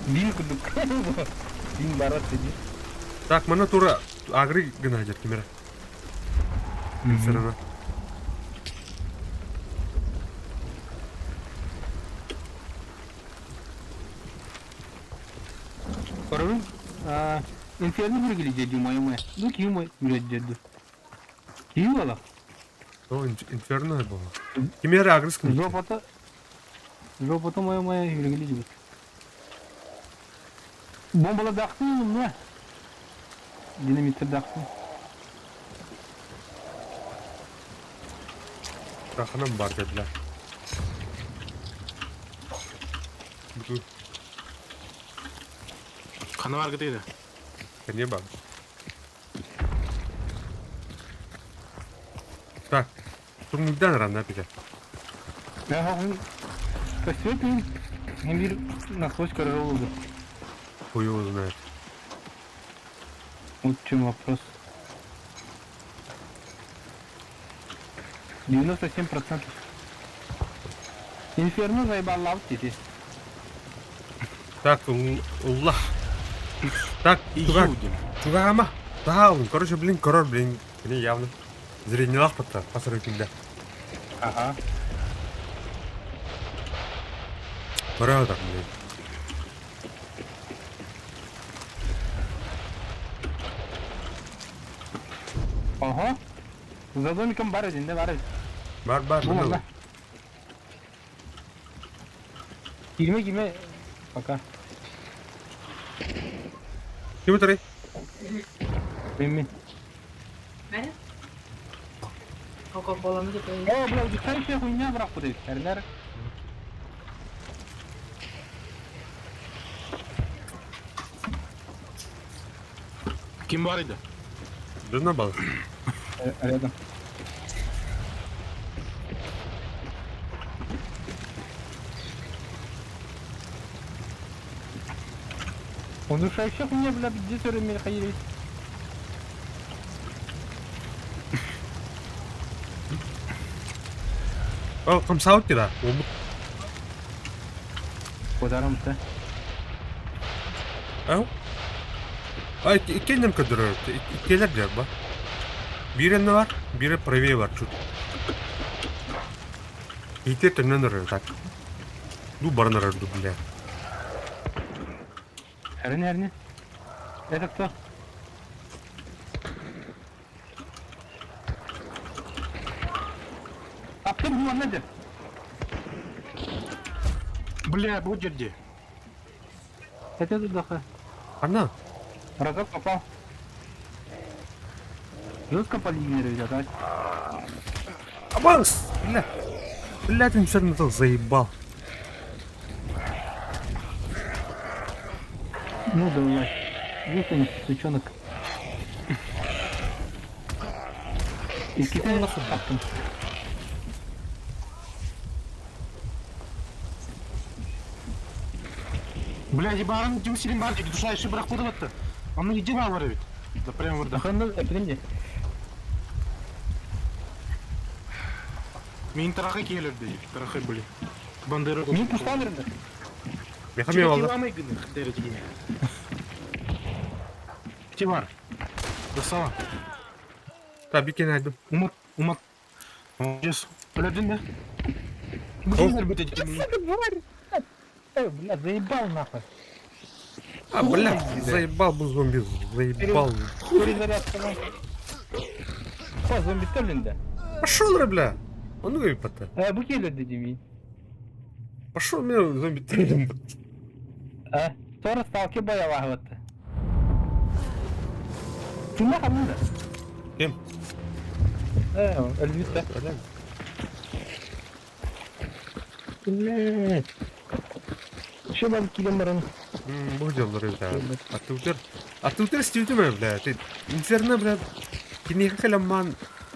Бин кудук. Бин барат сиди. Так, мана тура агры гына кемера. Сырына. Короче, инферно бүргели дедю мой мой. Ну ким мой бүрет дедю. Ким ола? О, инферно было. Кемера агрыс кын. Жопата. Жопата мой мой бүргели дедю. Бомбала дақсын мына. Динамиттер дақсын. Раханам бар dediler. Бу Ханавар дейді. не бар. Так. Турнирдан рано опять. Ага, Посветим. Бир насквозь королу. Хуй его знает. Вот в чем вопрос. 97%. Инферно заебал лав теперь. Так, Аллах. Так, туга, тугама. Да, короче, блин, король, блин, не явно. Зрение лахпата, посмотри, да. Ага. Порядок, блин. Ага. За домиком бар один, да, бар. Бар бар. Бу манна. Киирмэ киирмэ. Пока. Ким утарый? Мин. Кока-коланы кытайы. О, бля, удушающая хуйня бырахпыт эбит. Эрнер. Ким бар иди? Дына бал. Рядом. Удушающая хуйня, бля, где все Михаилович? О, хамсаут дира. Кударым ты. Ау. Ай, иккеннем көдөрөр. Иккелер дер ба. Бири не бар, бири правее бар чуть. Ите төннөн өрөр так. Ду баран өрөр ду бля. Әрне, әрне. Это кто? Таптым бу манна деп. Бля, бу жерде. Это тут даха. Ана. Разок попал. Жестко по линии ребят, а? Абанс! Бля. Бля, ты все равно заебал. Ну давай. Вытяни, сучонок. И китай нахуй таптым. Бля, ебарын дюсилин бар диги душающий бирок кудап атты. Аны иди бар бит. Да прям вырда. Ханды, эпидемия. Мен тарахы келерди. Тарахы были. Бандера. Мин пустан рында. Мехами алды. Тимар. Красава. Та бикен айдым. Умат, умат. Молодец. Өлөрдүн да? Эй, бля, заебал нахуй. А, бля, заебал был зомби, заебал. Перезарядка нахуй. О, зомби төлүндө. Пошел, бля. Он выпата. Э, бу келди деми. Пошел, меня зомби төлүн. А, Тора сталки боялахватты. Кимме хамында? Ким? Э, өлбүттэ. Блядь. Еще вам килем баран. Бу дьоллор да. Атыутер. Атыутер стүүтүмэ, бля. Ты инферно, бля. Киниэхэ кэлэммаан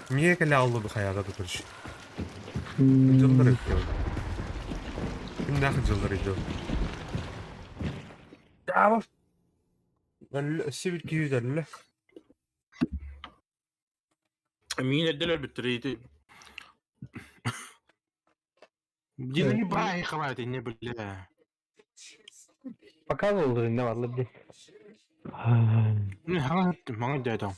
миэ кэлэ аллы бу хайада да көрүш. Дьоллор өттө. Кимнээх дьоллор идё. Браво. Сибит күйүдөллө. Мин эрделер бүттүр Дина не брай, хватит, не бля. Показывал уже, не ладно, блядь. Не, мага дядя.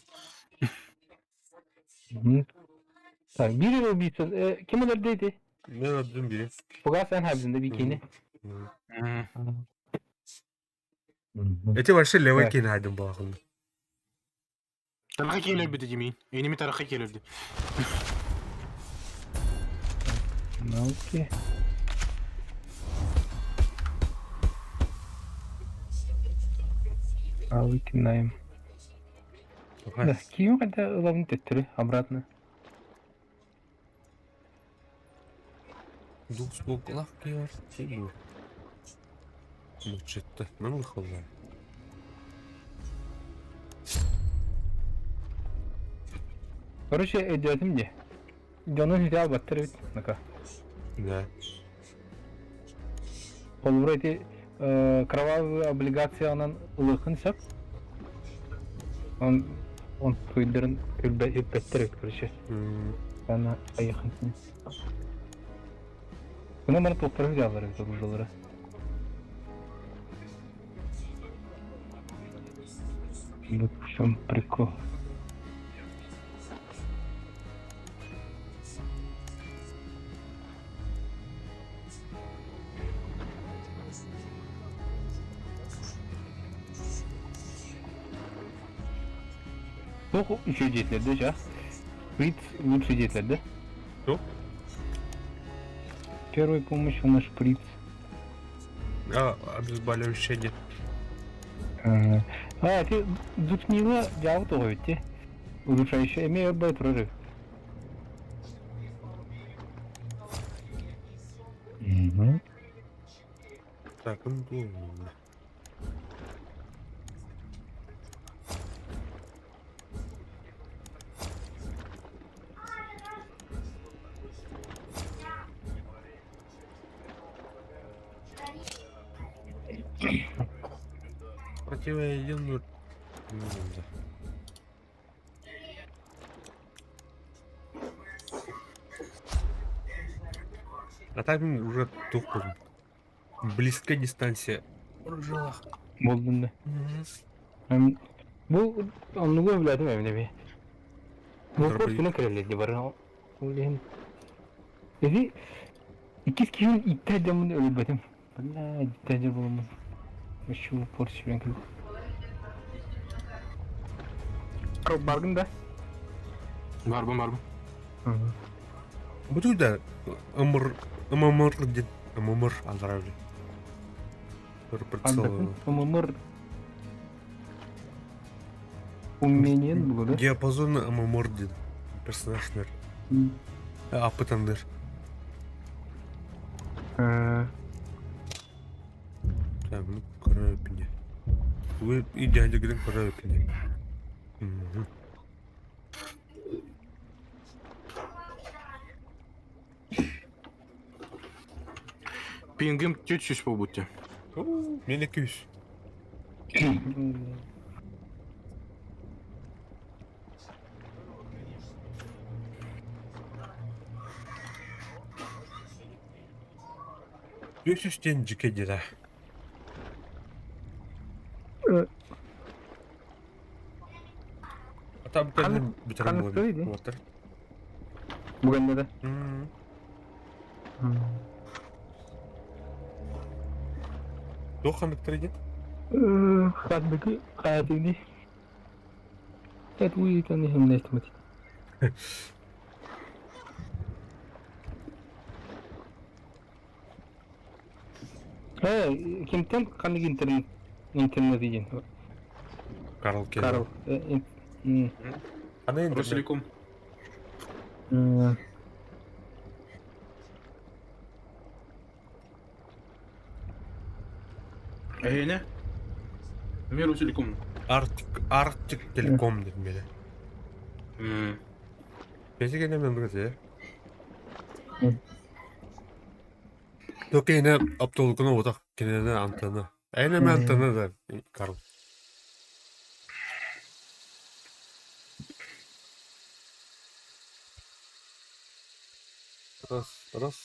Так, бири убийца. Ким олар дейди? Мен öldüm biri. Буга sen хабзында бикини. Эти вообще левый кин айдым балахын. Тараха келер бит деми. Энеми тараха келерди. Науки. А выкинаем. Да, кием хотя ловим тетры обратно. Двух лавки тигу. Ну что-то, ну выхолла. Короче, идётим где? Дьону взял баттыр Ну-ка. Да. Холобура ити кровавый облигациянан ылыхын сөп. Он он туйдырын үппеттер эбит, короче. Ана айыхын. Буна мана туохтары взялар эбит оружиялары. Вот в чем прикол. Туох үчүгэй диэтилэр да, сейчас. Фриц лучший диэтилэр да? Туох? Первая помощь у нас шприц. А, обезболивающее нет. А, ты дутнила дьявол тоҕо эбит Улучшающая эмиэ өр турар. Так, ну, Противоядерную... Да. А так уже тухпун. Близкая дистанция. Оружелах. Буоллун да. Бу оннугу өбүлээтим эбин эби. Бу күнэ кэлэллэр ди бары. Ол иһин Эти иккис киһин иттэ дьоммун өлөрбөтүм. Бля, иттэ дьон буламмын. Вообще упор сүрэн кэлдим. Баргын да? Барбын, барбын. Бу да ымыр ымымыр диэн ымымыр аллара Прицел. ММР Умение было, да? Диапазон ММР диэн персонаж нэр. Аппытанныр. Так, ну көрөпүнэ. Вы и дядя көрөпүнэ. Пингим чуть-чуть побудьте. Мен 200. Үс диэн дьикэ диэтэ. А там кэлин бүтэрэн буолар. Бүгенде да. Туох ханныктар диэн? Ханныгы хаатыны. Это уйутан химнестмит. Э, кимтэн ханнык интернет интернет диэн? Карл Келли. Карл. Аны интернет. Ростелеком. Эйне? Мир Ростелеком. Арктик Арктик Телеком диэн били. Бэсигэнэ мен бүгүн Токейне оптолукуна утах кинини антена. Эйнеме антена да Карл. Раз, раз.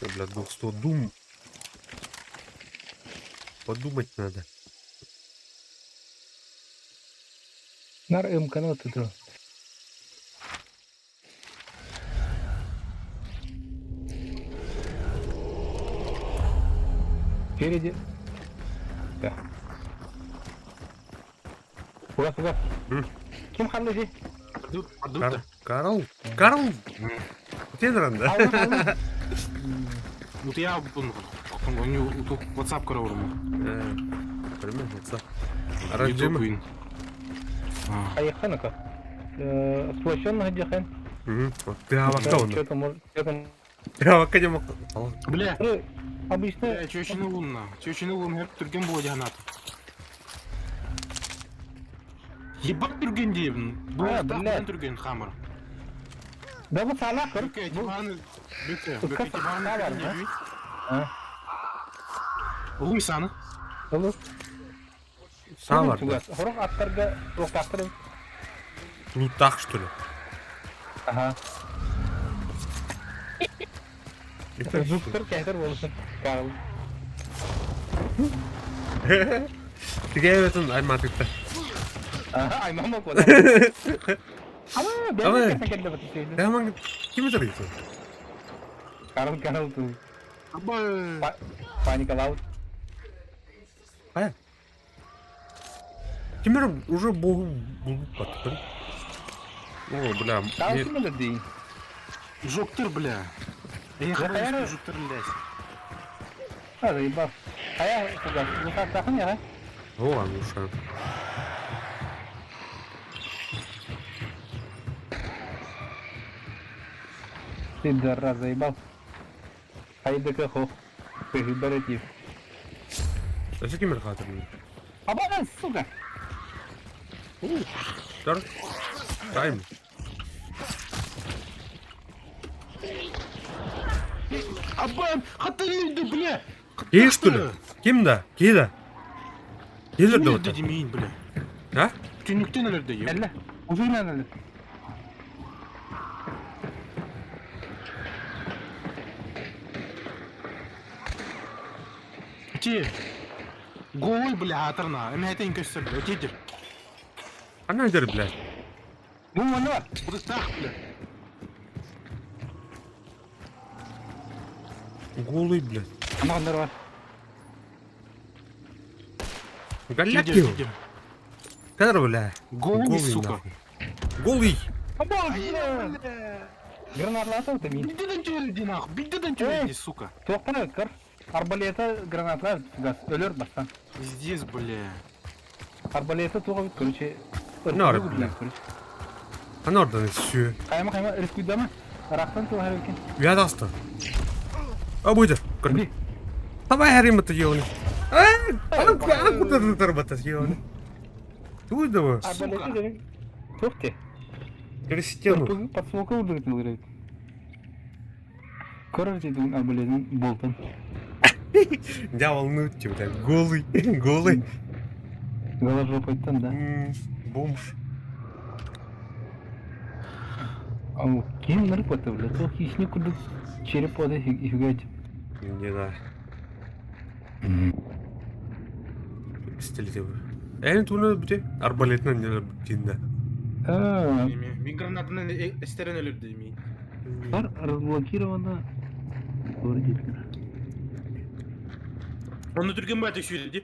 Бля, 200 дум. Подумать надо. Нар МК тут. Впереди. Да. Куда, куда? Ким ханды Карл, Карл, Карл! Тен да? Вот я у него тут WhatsApp көрөөрүм. Көрмө WhatsApp. Араджима. Поехали-ка. Сплощенного дихен. Ты авака он. Что-то может. Ты авака не мог. Бля. Обычно. Бля, чөчүнү лунна. Чөчүнү лун хеп түрген була жанат. Ебать түрген деймін. Бұл бля. Түрген хамыр. Да вот сала кыр. Бүке, диваны. Бүке, бүке диваны. Улуй саны. Улуй. Саа бар. Хорох аттарга тоқтақтыр. Лутах, что ли? Ага. Зуктар кәтер болсын. Карл. Тигээбэтин айматыкта. Ага, аймамак вот. Ама, бәрі кәсен келді. Яман ким это Карл, Карл тут. Абай. Паника лаут. Ая. Теперь уже богу булып баттыр. О, бля, Таа не- ким өлөрдүй? Жоктыр, бля. Я хайа- жоктыр, блядь. А, заебал. Хайа, куда? Лухастахын я, О, Ануша. Ты дара заебал. Хайдыка хох. Перебарати. Өссө ким хаатырын? Абана, сука! Тар. Тайм. Абан, хатылды, бля! Киһи что ли? Ким да? Киһи да? Киһилер да Өлөрдө демейін, бля. А? Түнүктен өлөрдө, ё. Элле. Узун эле. Ти. Голый, бля, атырна. Эме айтайын көстөр, бля. Тидер. Ана дер, блядь. Бу маны бар. Бұрыстақ, бля. Голый, блядь. Ана кандай бар. Голяк Тидер, его. тидер. Кадр, бля. Голый, сука. нахуй. Голый. Абана! Гранатлата өтө мин. Бидден төрелди, нахуй. Бидден төрелди, сука. Туохтан өткөр. Арбалета гранатлар газ өлөр бастан. Пиздец, бля. Арбалета туга бит, короче. Нары, бля. Ана ордан сүү. Кайма кайма рискуйдама. Рахтан туга хәрәкәт. Уят аста. А будет. Би. Давай харим это ёлни. А, ана ана куда тарбата ёлни. Туй давай. Арбалета деген. Туохте. Через стену. Под смока удырып өлөрөт. Көрөр дедим арбалетин болтун. Дьявол, ну тебя, голый, голый. Голожопойттан да. М, Бомж. Ау, ким наркота, бля, туох хищник курдук череп ода хигать. Не да. Стиль Эн туна бите арбалетнан не битинде. А, Мин гранатынан эстерен өлөрдө демейін. Бар разблокировано. Вроде. Оны түрген бәті сүйді,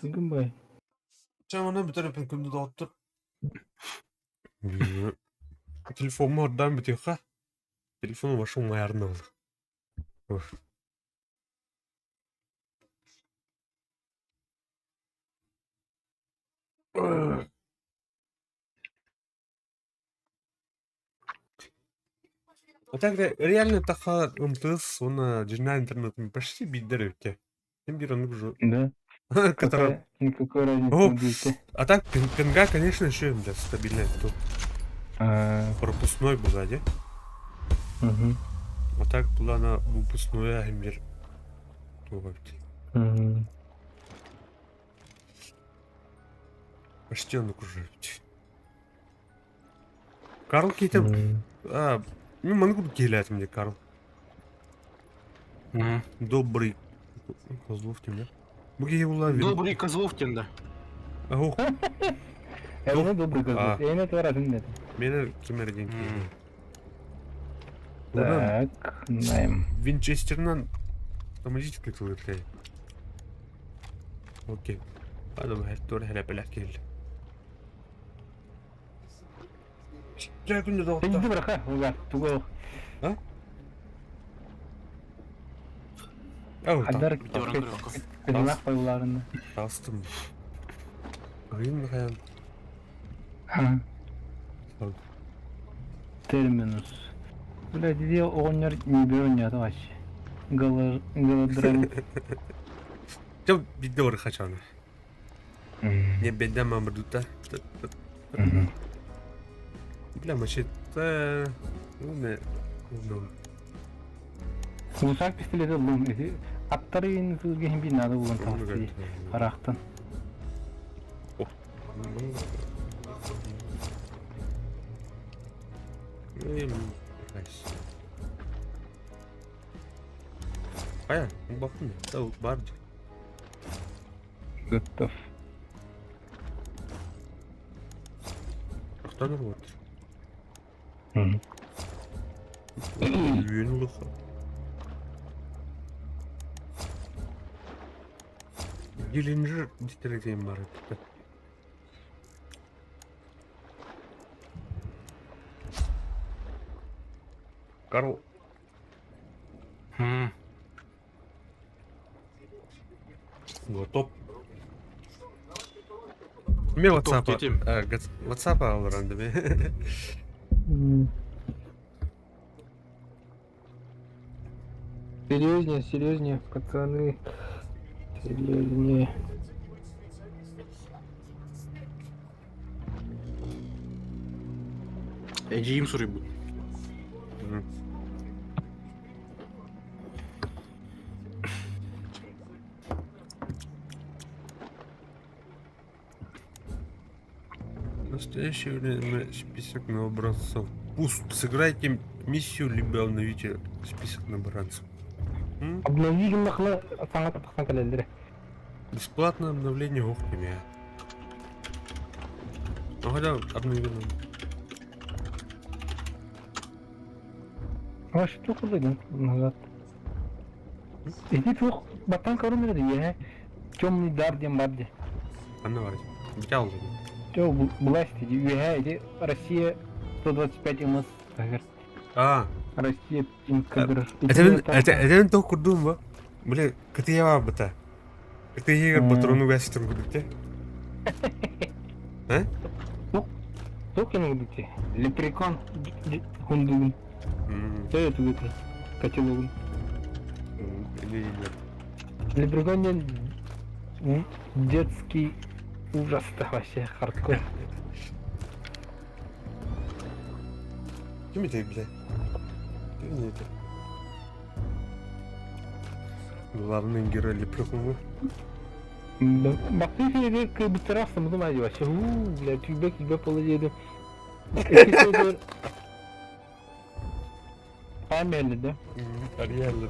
Түгін бай. Чамана битер өпен күндү доттур. Телефонум ордан битиха. Телефон вашу маярны ол. А так реально таха МТС, он дежна интернет почти бидер өтте. Тем бир он уже. Да. Который... Никакой разницы О. не будет. А так пинга, конечно, еще да, стабильная. Тут А, пропускной была, да? Угу. А так была она выпускной мир. Угу. Почти он уже. Карл кейтем. А, ну могу келет мне Карл. Добрый. Козлов тем, да? Буги уловил. Добрый Козловкин, да. Ох, Это добрый козлов. Я не это раз нет. меня кемер ден Так, найм. Винчестернан автоматически тылытлай. Окей. Адам хәттор хәлә беләк кил. Жа күндө Ты доктор. не браха, угар, тугол. Ау, Хадар Видеоран көрөккө. Кызлах байларына. Астым. Рин хәм. Терминус. Блядь, где оғоннор не берёт вообще. Голодрам. Жа бидде ор хачаны. Не бедде мамырдута. Бля, мачете. Ну не. Ну. Сусак пистолеті лун. Аттары енді бин надо булган тавты. Арақтан. Ая, бакын, да бар. Готов. Ахтаныр вот. Үйен улыха. Геленджик дистердейм бар. Карл. Топ. Мен Топ WhatsApp детим. WhatsApp алыран деме. Серьезнее, серьезнее, пацаны. Серьезнее. Эдьиим суруйбут. В настоящее время список новобранцев пуст. Сыграйте миссию, либо обновите список новобранцев. М? Обнови гыннахына саҥа тахсан кэлэллэр. Бесплатное обновление ох тебя. Ну хотя обновили. А что куда назад? Иди туох баттан көрөн эрэ дии, Темный дар диэн бар дии. Анна бар. Бүтэ алды. Чё, власть иди, үөһэ иди Россия 125 МС тагыр. А, Россия кадр. это это то курдум ба. Бля, кытыява быта. Кытыйыгар батрону бәстер курдук те. Туох кene курдук Лепрекон хундугун. Тö тугут. Котелогун. Лепрекон диэн детский ужас вообще хардкор. Ким это, бля? Ким это? Главный герой Лепрекона. Бакты фиге кыбытырасың мудum ай вообще. У, бля, түбек түбек боло деди. Памяли, да? Ариэль.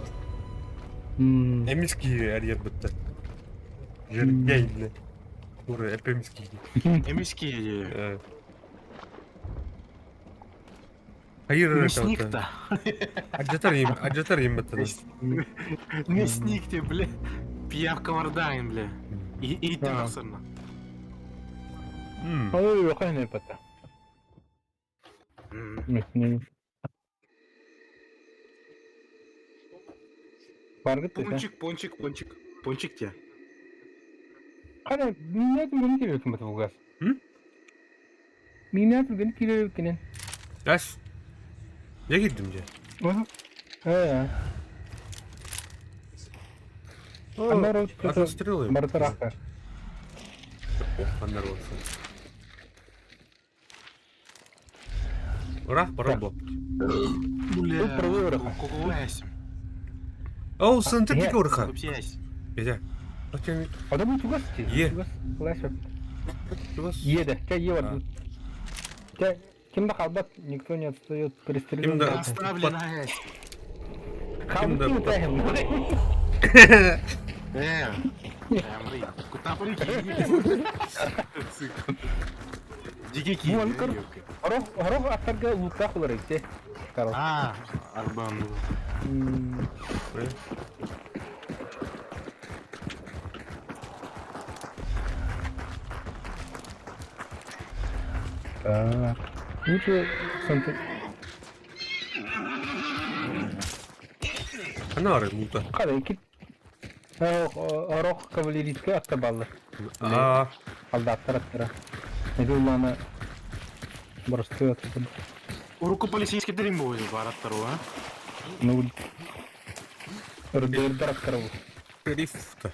Эмиски Ариэль бытта. Жергейли. Ура, эпемский. Эмиски. Хайыр Мясник-то. Аджатар им, аджатар им бытта. Мясник тебе, бля. Пиявка вардаин, бля. И и ты тахсарна. Ой, хайна пата. Баргыт Пончик, пончик, пончик. Пончик тебе. Кара, минәт гөн килер кем булгас. Минәт гөн килер кенен. Газ. Не кирдим же? Э. Отстрелы. Бартараха. Ох, анарвался. Ура, пора было. Бля, Оу, сын, ты ураха. Петя. А да тугас ти. Е. Тугас. Еде, те е Те ким да халбат, никто не отстает пристрелен. Ким да Оставлена. Ким да Э, куда прикинь? Дикий Орох, орох аттарга лутка хулар икте. А, арбан. Так. Лучше санты. Анары лута. Када ики. Орох кавалерийский атта баллы. А. Алда аттар аттара. Эди уланы Боростой атты. Уруку полицейский дрим будет бараттар, а? Ну, Рдырдар аттара. Шериф-то.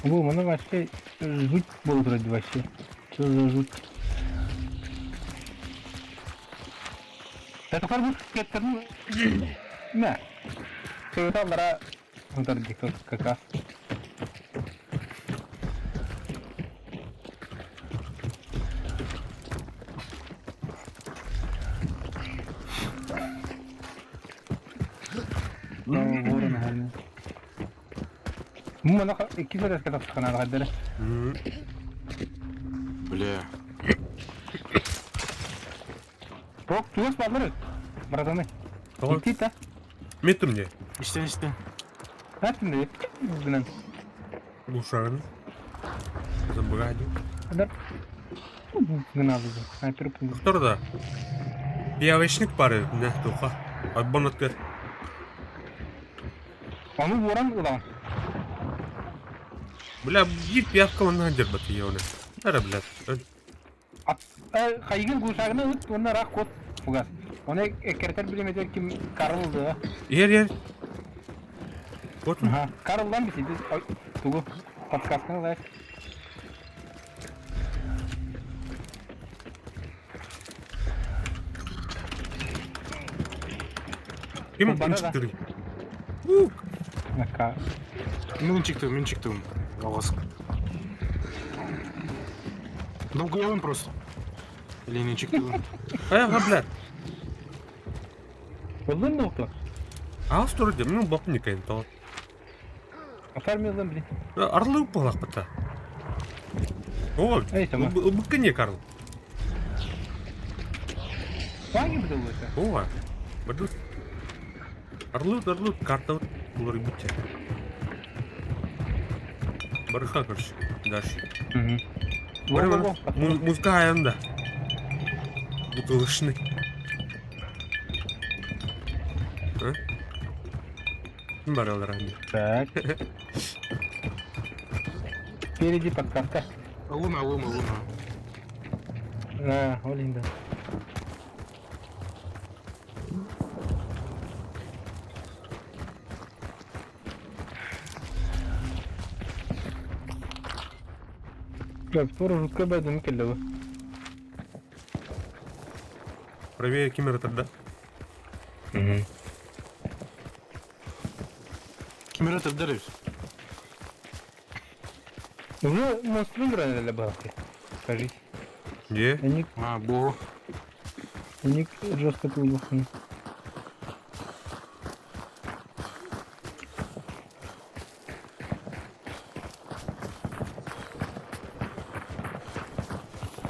Бу, маны вообще жуть был вроде вообще. Что за жуть? Это фарбу кеттерну. На. Тойоталара удар как раз. Икки сөрөскө тахсыкана гаддere. Бля. Ток тугас баллар. Братаны. Икки Метр мне. Истен, истен. Хатынды. Бүгүнөн. Глушарын. Забыгадю. Адар. Гынаабыгын. Снайпер пугу. Доктор да. Пиявочник бары не туха. Отбон откыр. Ону уоран ылаҕын. Бля, биир пиявка манна дьарбат оны. Ара, блядь. Хайыгын глушагына ыт уонна ыраах куот фугас. Оны эккирэтэр билимэтэр ким Карл ылыа. Ер, ер. Вот. Ага. Карлдан бисиди. Тугу? Подсказканы ылайык. Ким ынчыктырый? Ук. Мин ынчыктым, мин ынчыктым. Алғас. Долгуябын просто. Или не ынчыктым. Ага, блядь. Ыллын да укту. Аас туру мин бак никайын тоҕо. Оформилым, блин. Орлы буолахпыта. О, Эй, сама. ылбыкка не Карл. Ваня быдылыта. О, бадут. Орлы, орлы, карта булар бүтте. Барыха, короче, дальше. Угу. Барыма, музыка аянда. Бутылочный. А? Баралар они. Так. Впереди подсказка. Луна, луна, луна. А, Олинда. Бля, скоро жутко бәдін келді. Правее кемера тогда. Угу. Кемера тырдарыбыз. Уже монстры грани балки. Скажите. Где? Они, А, бо. они жестко глуханы.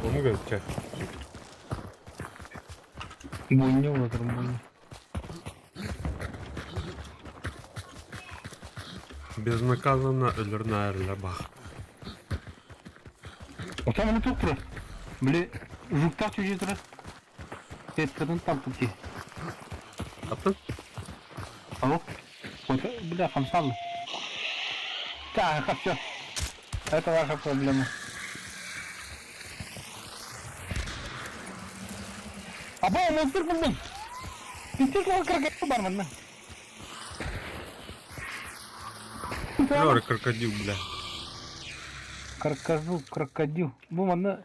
Он говорит, че? Бойня вот бойня. Безнаказанно өлөрнө бах. Отам оны тук тура. Бile жуктар чөжө тура. Сеткадан таптым ки. Таптың? Алло. Вот, бля, хамсалы. Так, все. Это ваша проблема. Аба, монстр булдым. Пиздец, ол крокодил бар мында. Лёра крокодил, бля. Крокожу, крокодил. Бу манна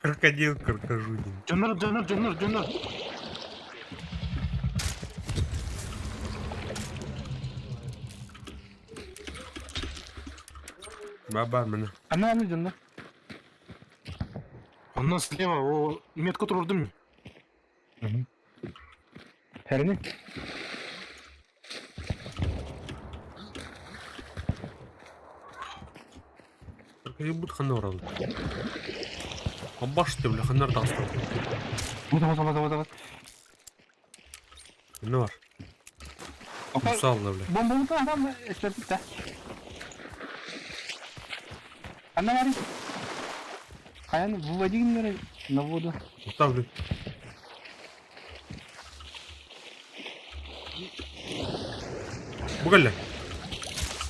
Крокодил, крокожу. Дьоннор, дьоннор, дьоннор, дьоннор. Баба, мене. Ана аны дьоннор. У нас слева, о, метку турдум. Хәрини. Крокодил будет ханна орал. Абаш ты, бля, ханнар тағысты. Вот, вот, вот, вот, вот. Не бар? Мусална, бля. Бомбаны там эшләп бит. Ана бар. Каян выводи на воду. Оставлю. Бугалля.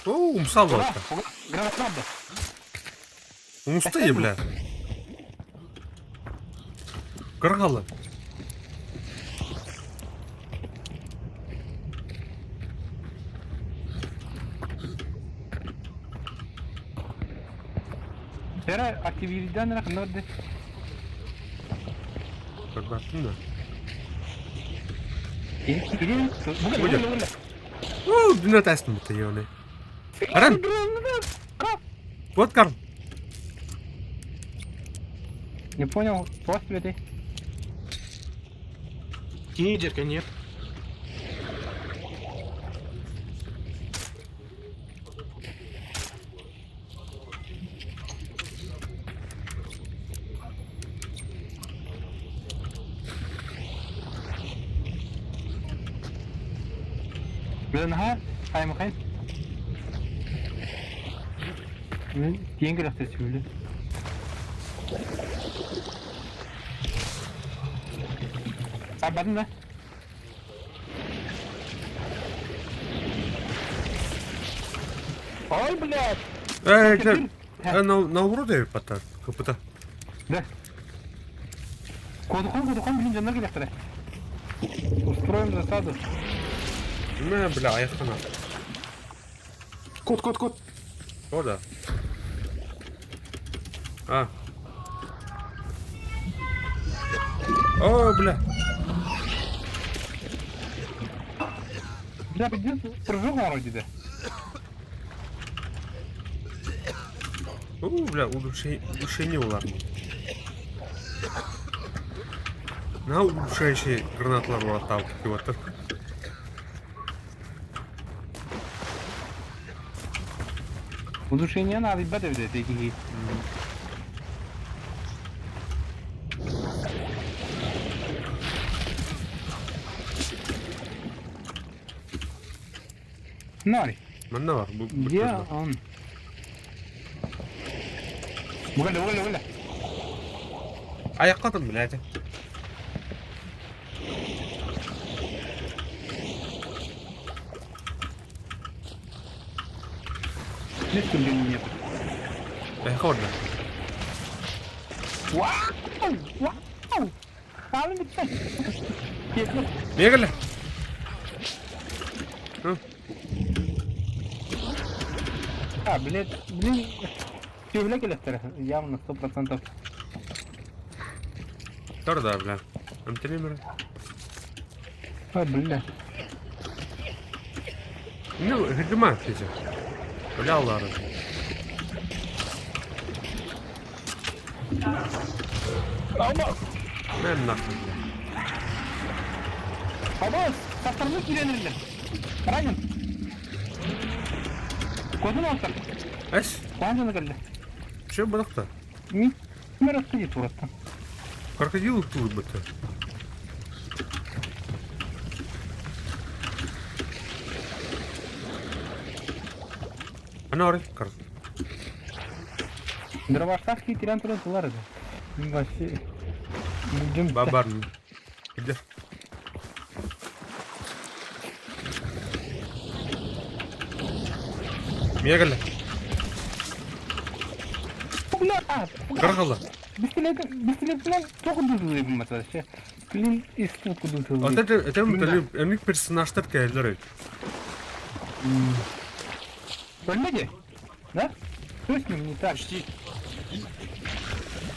О, умсал Ура, это. гранат надо. Умсты, бля. Каргала. Тера активирдан рах надо. Как бы да. Иди, бугалля, Будет. бугалля, бугалля. О, дина тестом это ёны. Аран. Вот Карл. Не понял, просто ты. Тинейджерка нет. Блин, ха, хай махай. Мен тиен келехте сүйле. Сарбатын да? Ой, блядь! Эй, дьэ, наоборот эбит кыпыта. Да. Кодухан, кодухан, блин, дьоннор кэлиэхтэрэ. Устроим засаду. Мэ, бля, айахтана. Кот, кот, кот. О, да. А. О, бля. Бля, пиздец, прыжок вроде да. У, бля, улучшение улар. На улучшающий гранатлар улаттал киоттар. Улучшение надо ебать эбит эти Ноль. Манна бар. Бу, бу, Где он? Угля, угля, угля. Аяққатым, блядь. Нет, блин, нет. Эйхэ орда. Вау! Вау! Хаалын бүттэ. Миэгэлэ. А, блядь, блин, Тювля келестер, явно 100%. Торда, бля. Амтелимер. А, бля. Ну, гидма, кстати. Бля, Лара. Мен нахуй, бля. Абас, со стороны киирэн Ранен. Кодун алтар. Эс, Куанжаны кэллэ. че бадахта? Ми Мэр тураттан. Крокодил тут бы-то. Ана орай, кар. Дробаштах киирэн туран тулар edi. Вообще. Бүлдүм. Бабар. Где? Мегале. Бля, Каргала. Бистилетинен тоқ дузулуйбун вообще. Блин, истут Вот кудузулуй. это это эмик персонажтар кэллер. Өлмеди? Да? Что с ним не так? Почти.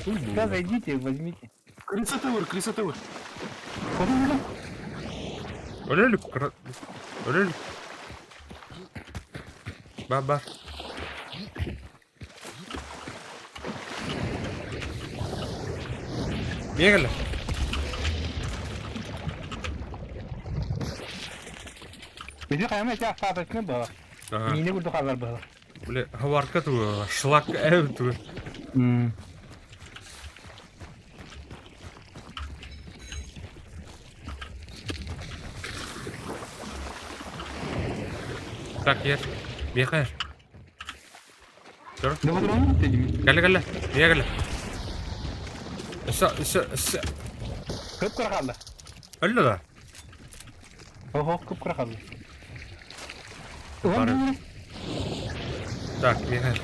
Сейчас зайдите, возьмите. Крыса ТВР, крыса ТВР. Кодун Өлелік, өлелік. Бабар. Мегале. Бизи кайма эти остаточный было. Ага. Мине курду халар было. Бля, хаварка ту, шлак ту. Так, ер. Мехер. Тұр. Да патрон дедим. Кәлі, кәлі. Мегале. Эсэ, эсэ, эсэ. Көп кыра kaldı. Өллі да. Ого, көп кыра kaldı. Бары. Так, Михаил.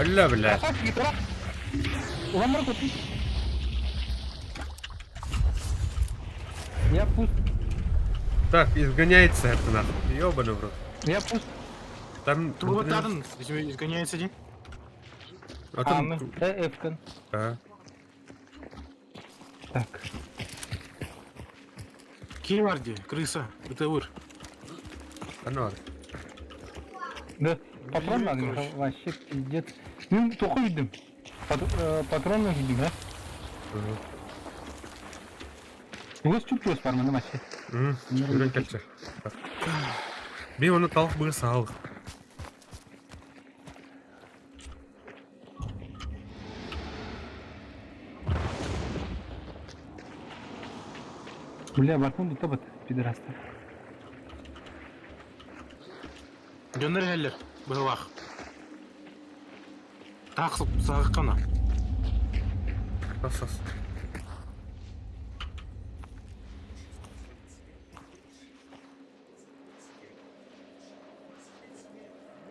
Өллі, бля. Улан бар көтү. Я пуст. Так, изгоняется это нахуй. Ёбаный в рот. Я пуст. Там... Турбо изгоняется один. А там... Аны. Эфкан. А. Так. Киварди, крыса, ТВР. Ано. Да, патрон надо, короче. вообще пиздец. Ну, только видим. Патрон видим, да? Өз чүп бар мына вообще. Үрен кәлче. Би оны талық бұғы салық. Бля, бартын бұта бат, пидорастар. Дönер хәллер, быһылах. Так, саҕаххана. Тас тас.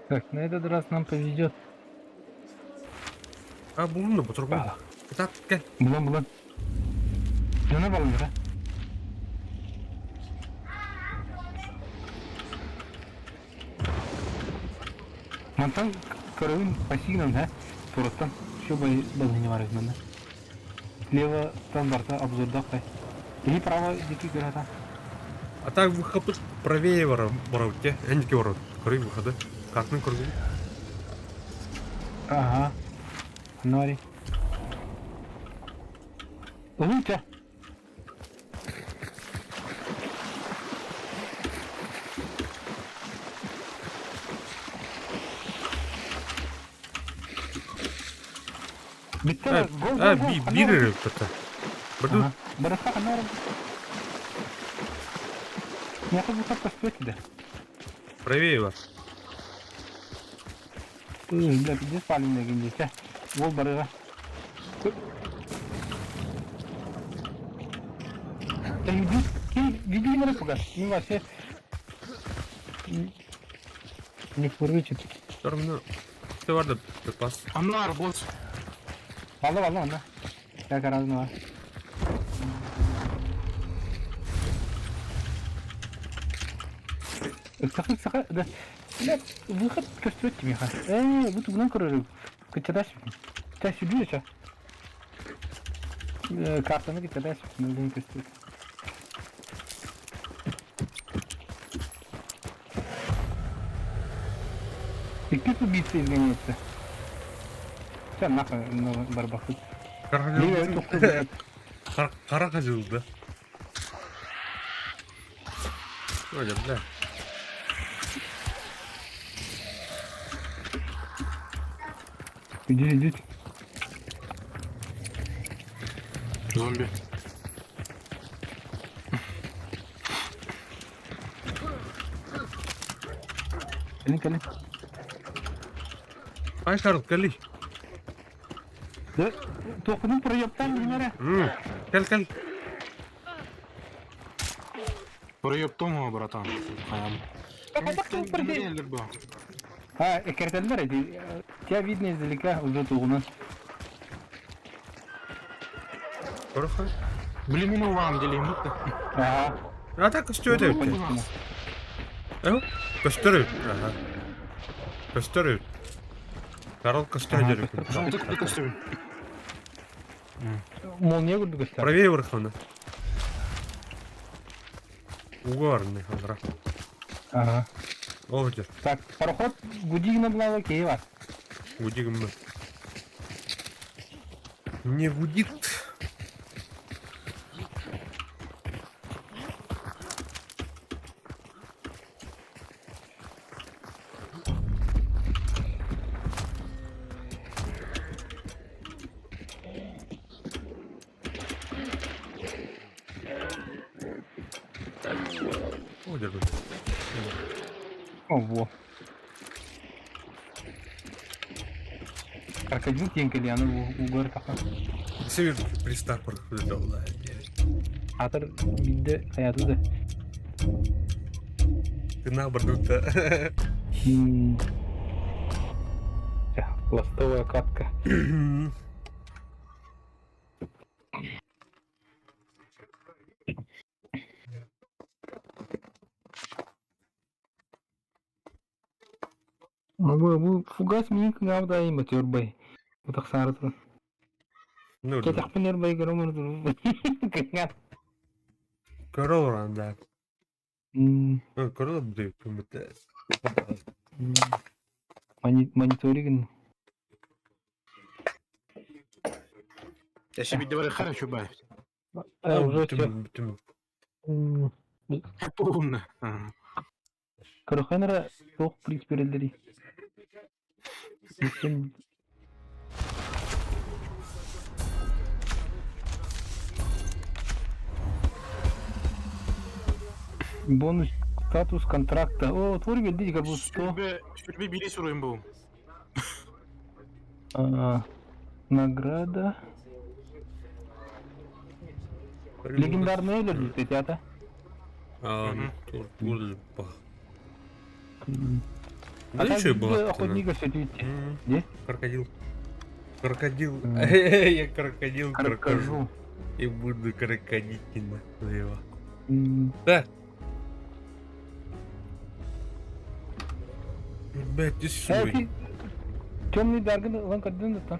Так, на этот раз нам повезет. А булун да ботурбун. Кытаат кэл. Булан булан. Дьоно баллара. Мантан көрөбүн пассивным, да? Туруттан. Все балыһыня бар манна. Слева там барта обзордах тай. Или право дики көрөта. А так выход правее барабытте. Эндики барабыт. Көрүй выходы. Картын көргүн. Ага. Нори. Лучше. Бүттэ, гол, А, гол, гол. биир эрэ ыкпыта. Бырдым. Барыха ханна Миэхэ бу көстүбэт да. Правее бар. Бля, пиздец палим гиндесе. Ол барыга. Да иди, иди на пугас. Ну вообще. Не фурычит. Тормно. Ты бар да пас. Анна арбуз. Валла валла онна. Так разного. Саха саха да. Бля, выход көстүбэт миэхэ. Ээ, бу тугунан көрөрү. Кыччатас. Та сүдү ча. Картаны кыччатас. Мөлдөн көстүбэт. Икки убийца изгоняется. Все, нахуй, барбахыт. Қара қажылды. Ой, бля. Иди, иди. Зомби. Кэлин, кэлин. Ай, Карл, кэли. Да, туохпунун проебтан билинэрэ. Кэл, кэл. Проеб Тома, братан. А, экертеллер эти. Тебя видно издалека уже тугунан. Хорошо. Блин, ну вам делим. Ага. А так көстөр эбит. Э? Көстөр эбит. Ага. Көстөр эбит. Карл көстөр эбит. Көстөр. Молния курдук көстөр. Правее верховна. Угарный хандра. Ага. О, где? Так, пароход гудигина была Киева. Гудигм. Не гудит. О, держу. О, во. Крокодил тиэнкэли, аны угар таха. Север пристав проходил. Атыр бидде хаятı да. Ты наоборот. Ластовая катка. Бу бу фугас минин кыңаабыт айым өтөр бай. Утахсаары туран. Ну, Кэтэхпин өр бай көрөмөр кыңаат. Королл да. Королл будет кому-то. Мониторинг. Я себе говорю, хорошо, бай. Уже все. Полно. Көрөхөнөрө туох приз береллери. Бонус статус контракта. О, твори белди как будто. Сүрбе, сүрбе бири суруйм был. А, награда. Легендарная өлөрбүт театр. Да еще была. Охотник сөтүйті. Не? Крокодил. Крокодил. Я крокодил крокожу. И буду крокодить его. Да. Ребят, ты свой. Темный даргын ылан көрдүн да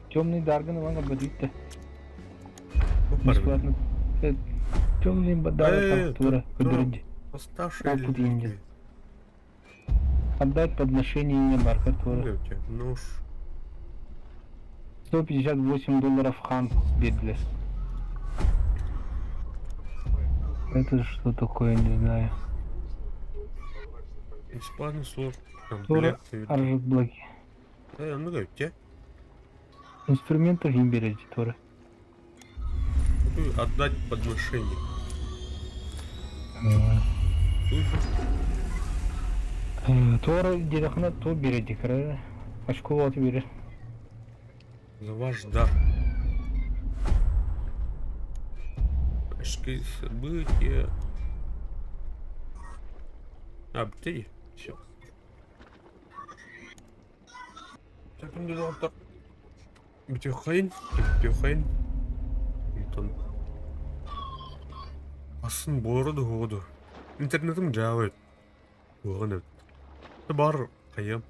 Темный даргын ылан көрбөтүттэ. Бесплатно. Темный даргын тура көрдөрүнди. Оставшие Отдать подношение барка тура. Нож. 158 долларов хан биэрдилэр. Это что такое, не знаю. Бесплатный слот. Тура Комплект. аржблоки. Э, ну как, Инструментов им берете, Тура. Отдать подношение. Туора диэтэххинэ туох биэрэр кыра очко биэрэр. За ваш дар. Очки события. А, ты? Все. Так, ну, доктор. Бүтүөххэйин, бүтүөххэйин. Онтон Асын буолара да уһуга дуо? Интернетим дьаабай уһуган эбит. Баар хайыам.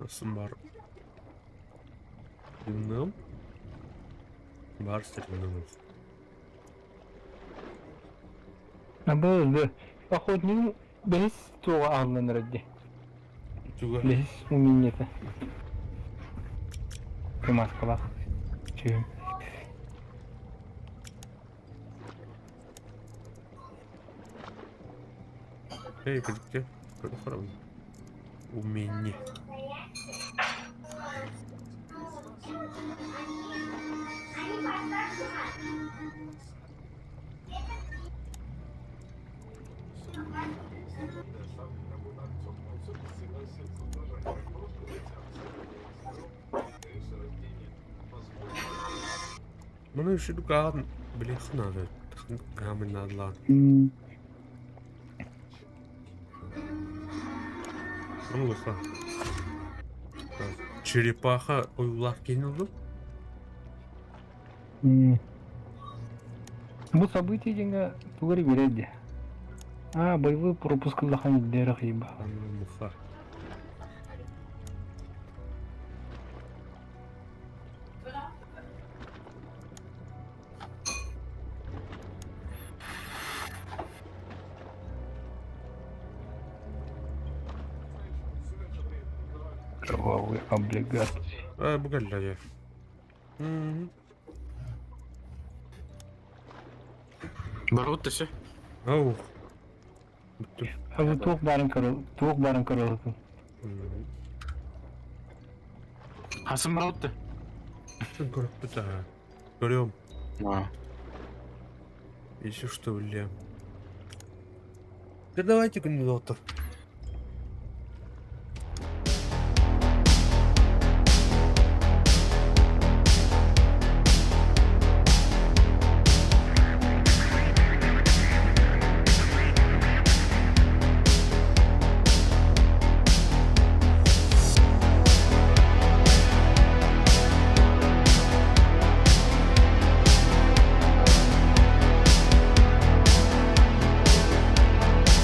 Асын баар Дымным. Баар сиринным. Абы охотник бэһис туоҕа аһыллан эрэр дии. Туга? Бэһис умение-та. Маскалаах. Чүһүм. Эй, где? Умение. Маны үшүдүк билиэххэ наада хаамын наадалаан. Онуоха черепаха ойуулаах киһини ыллым. Бу событие диэҥҥэ тугу эрэ биэрэр дии. А, боевой пропуск ыллахан ирдээр ахыйба. Муха. Кровавые облигации. Э, бу кэллэ Барут все. Ау. А вы туох баарын көрө туох баарын көрө Хасым барут Көрөппүт аа. Көрөм. А. Еще что ли? Да давайте күндү доктор.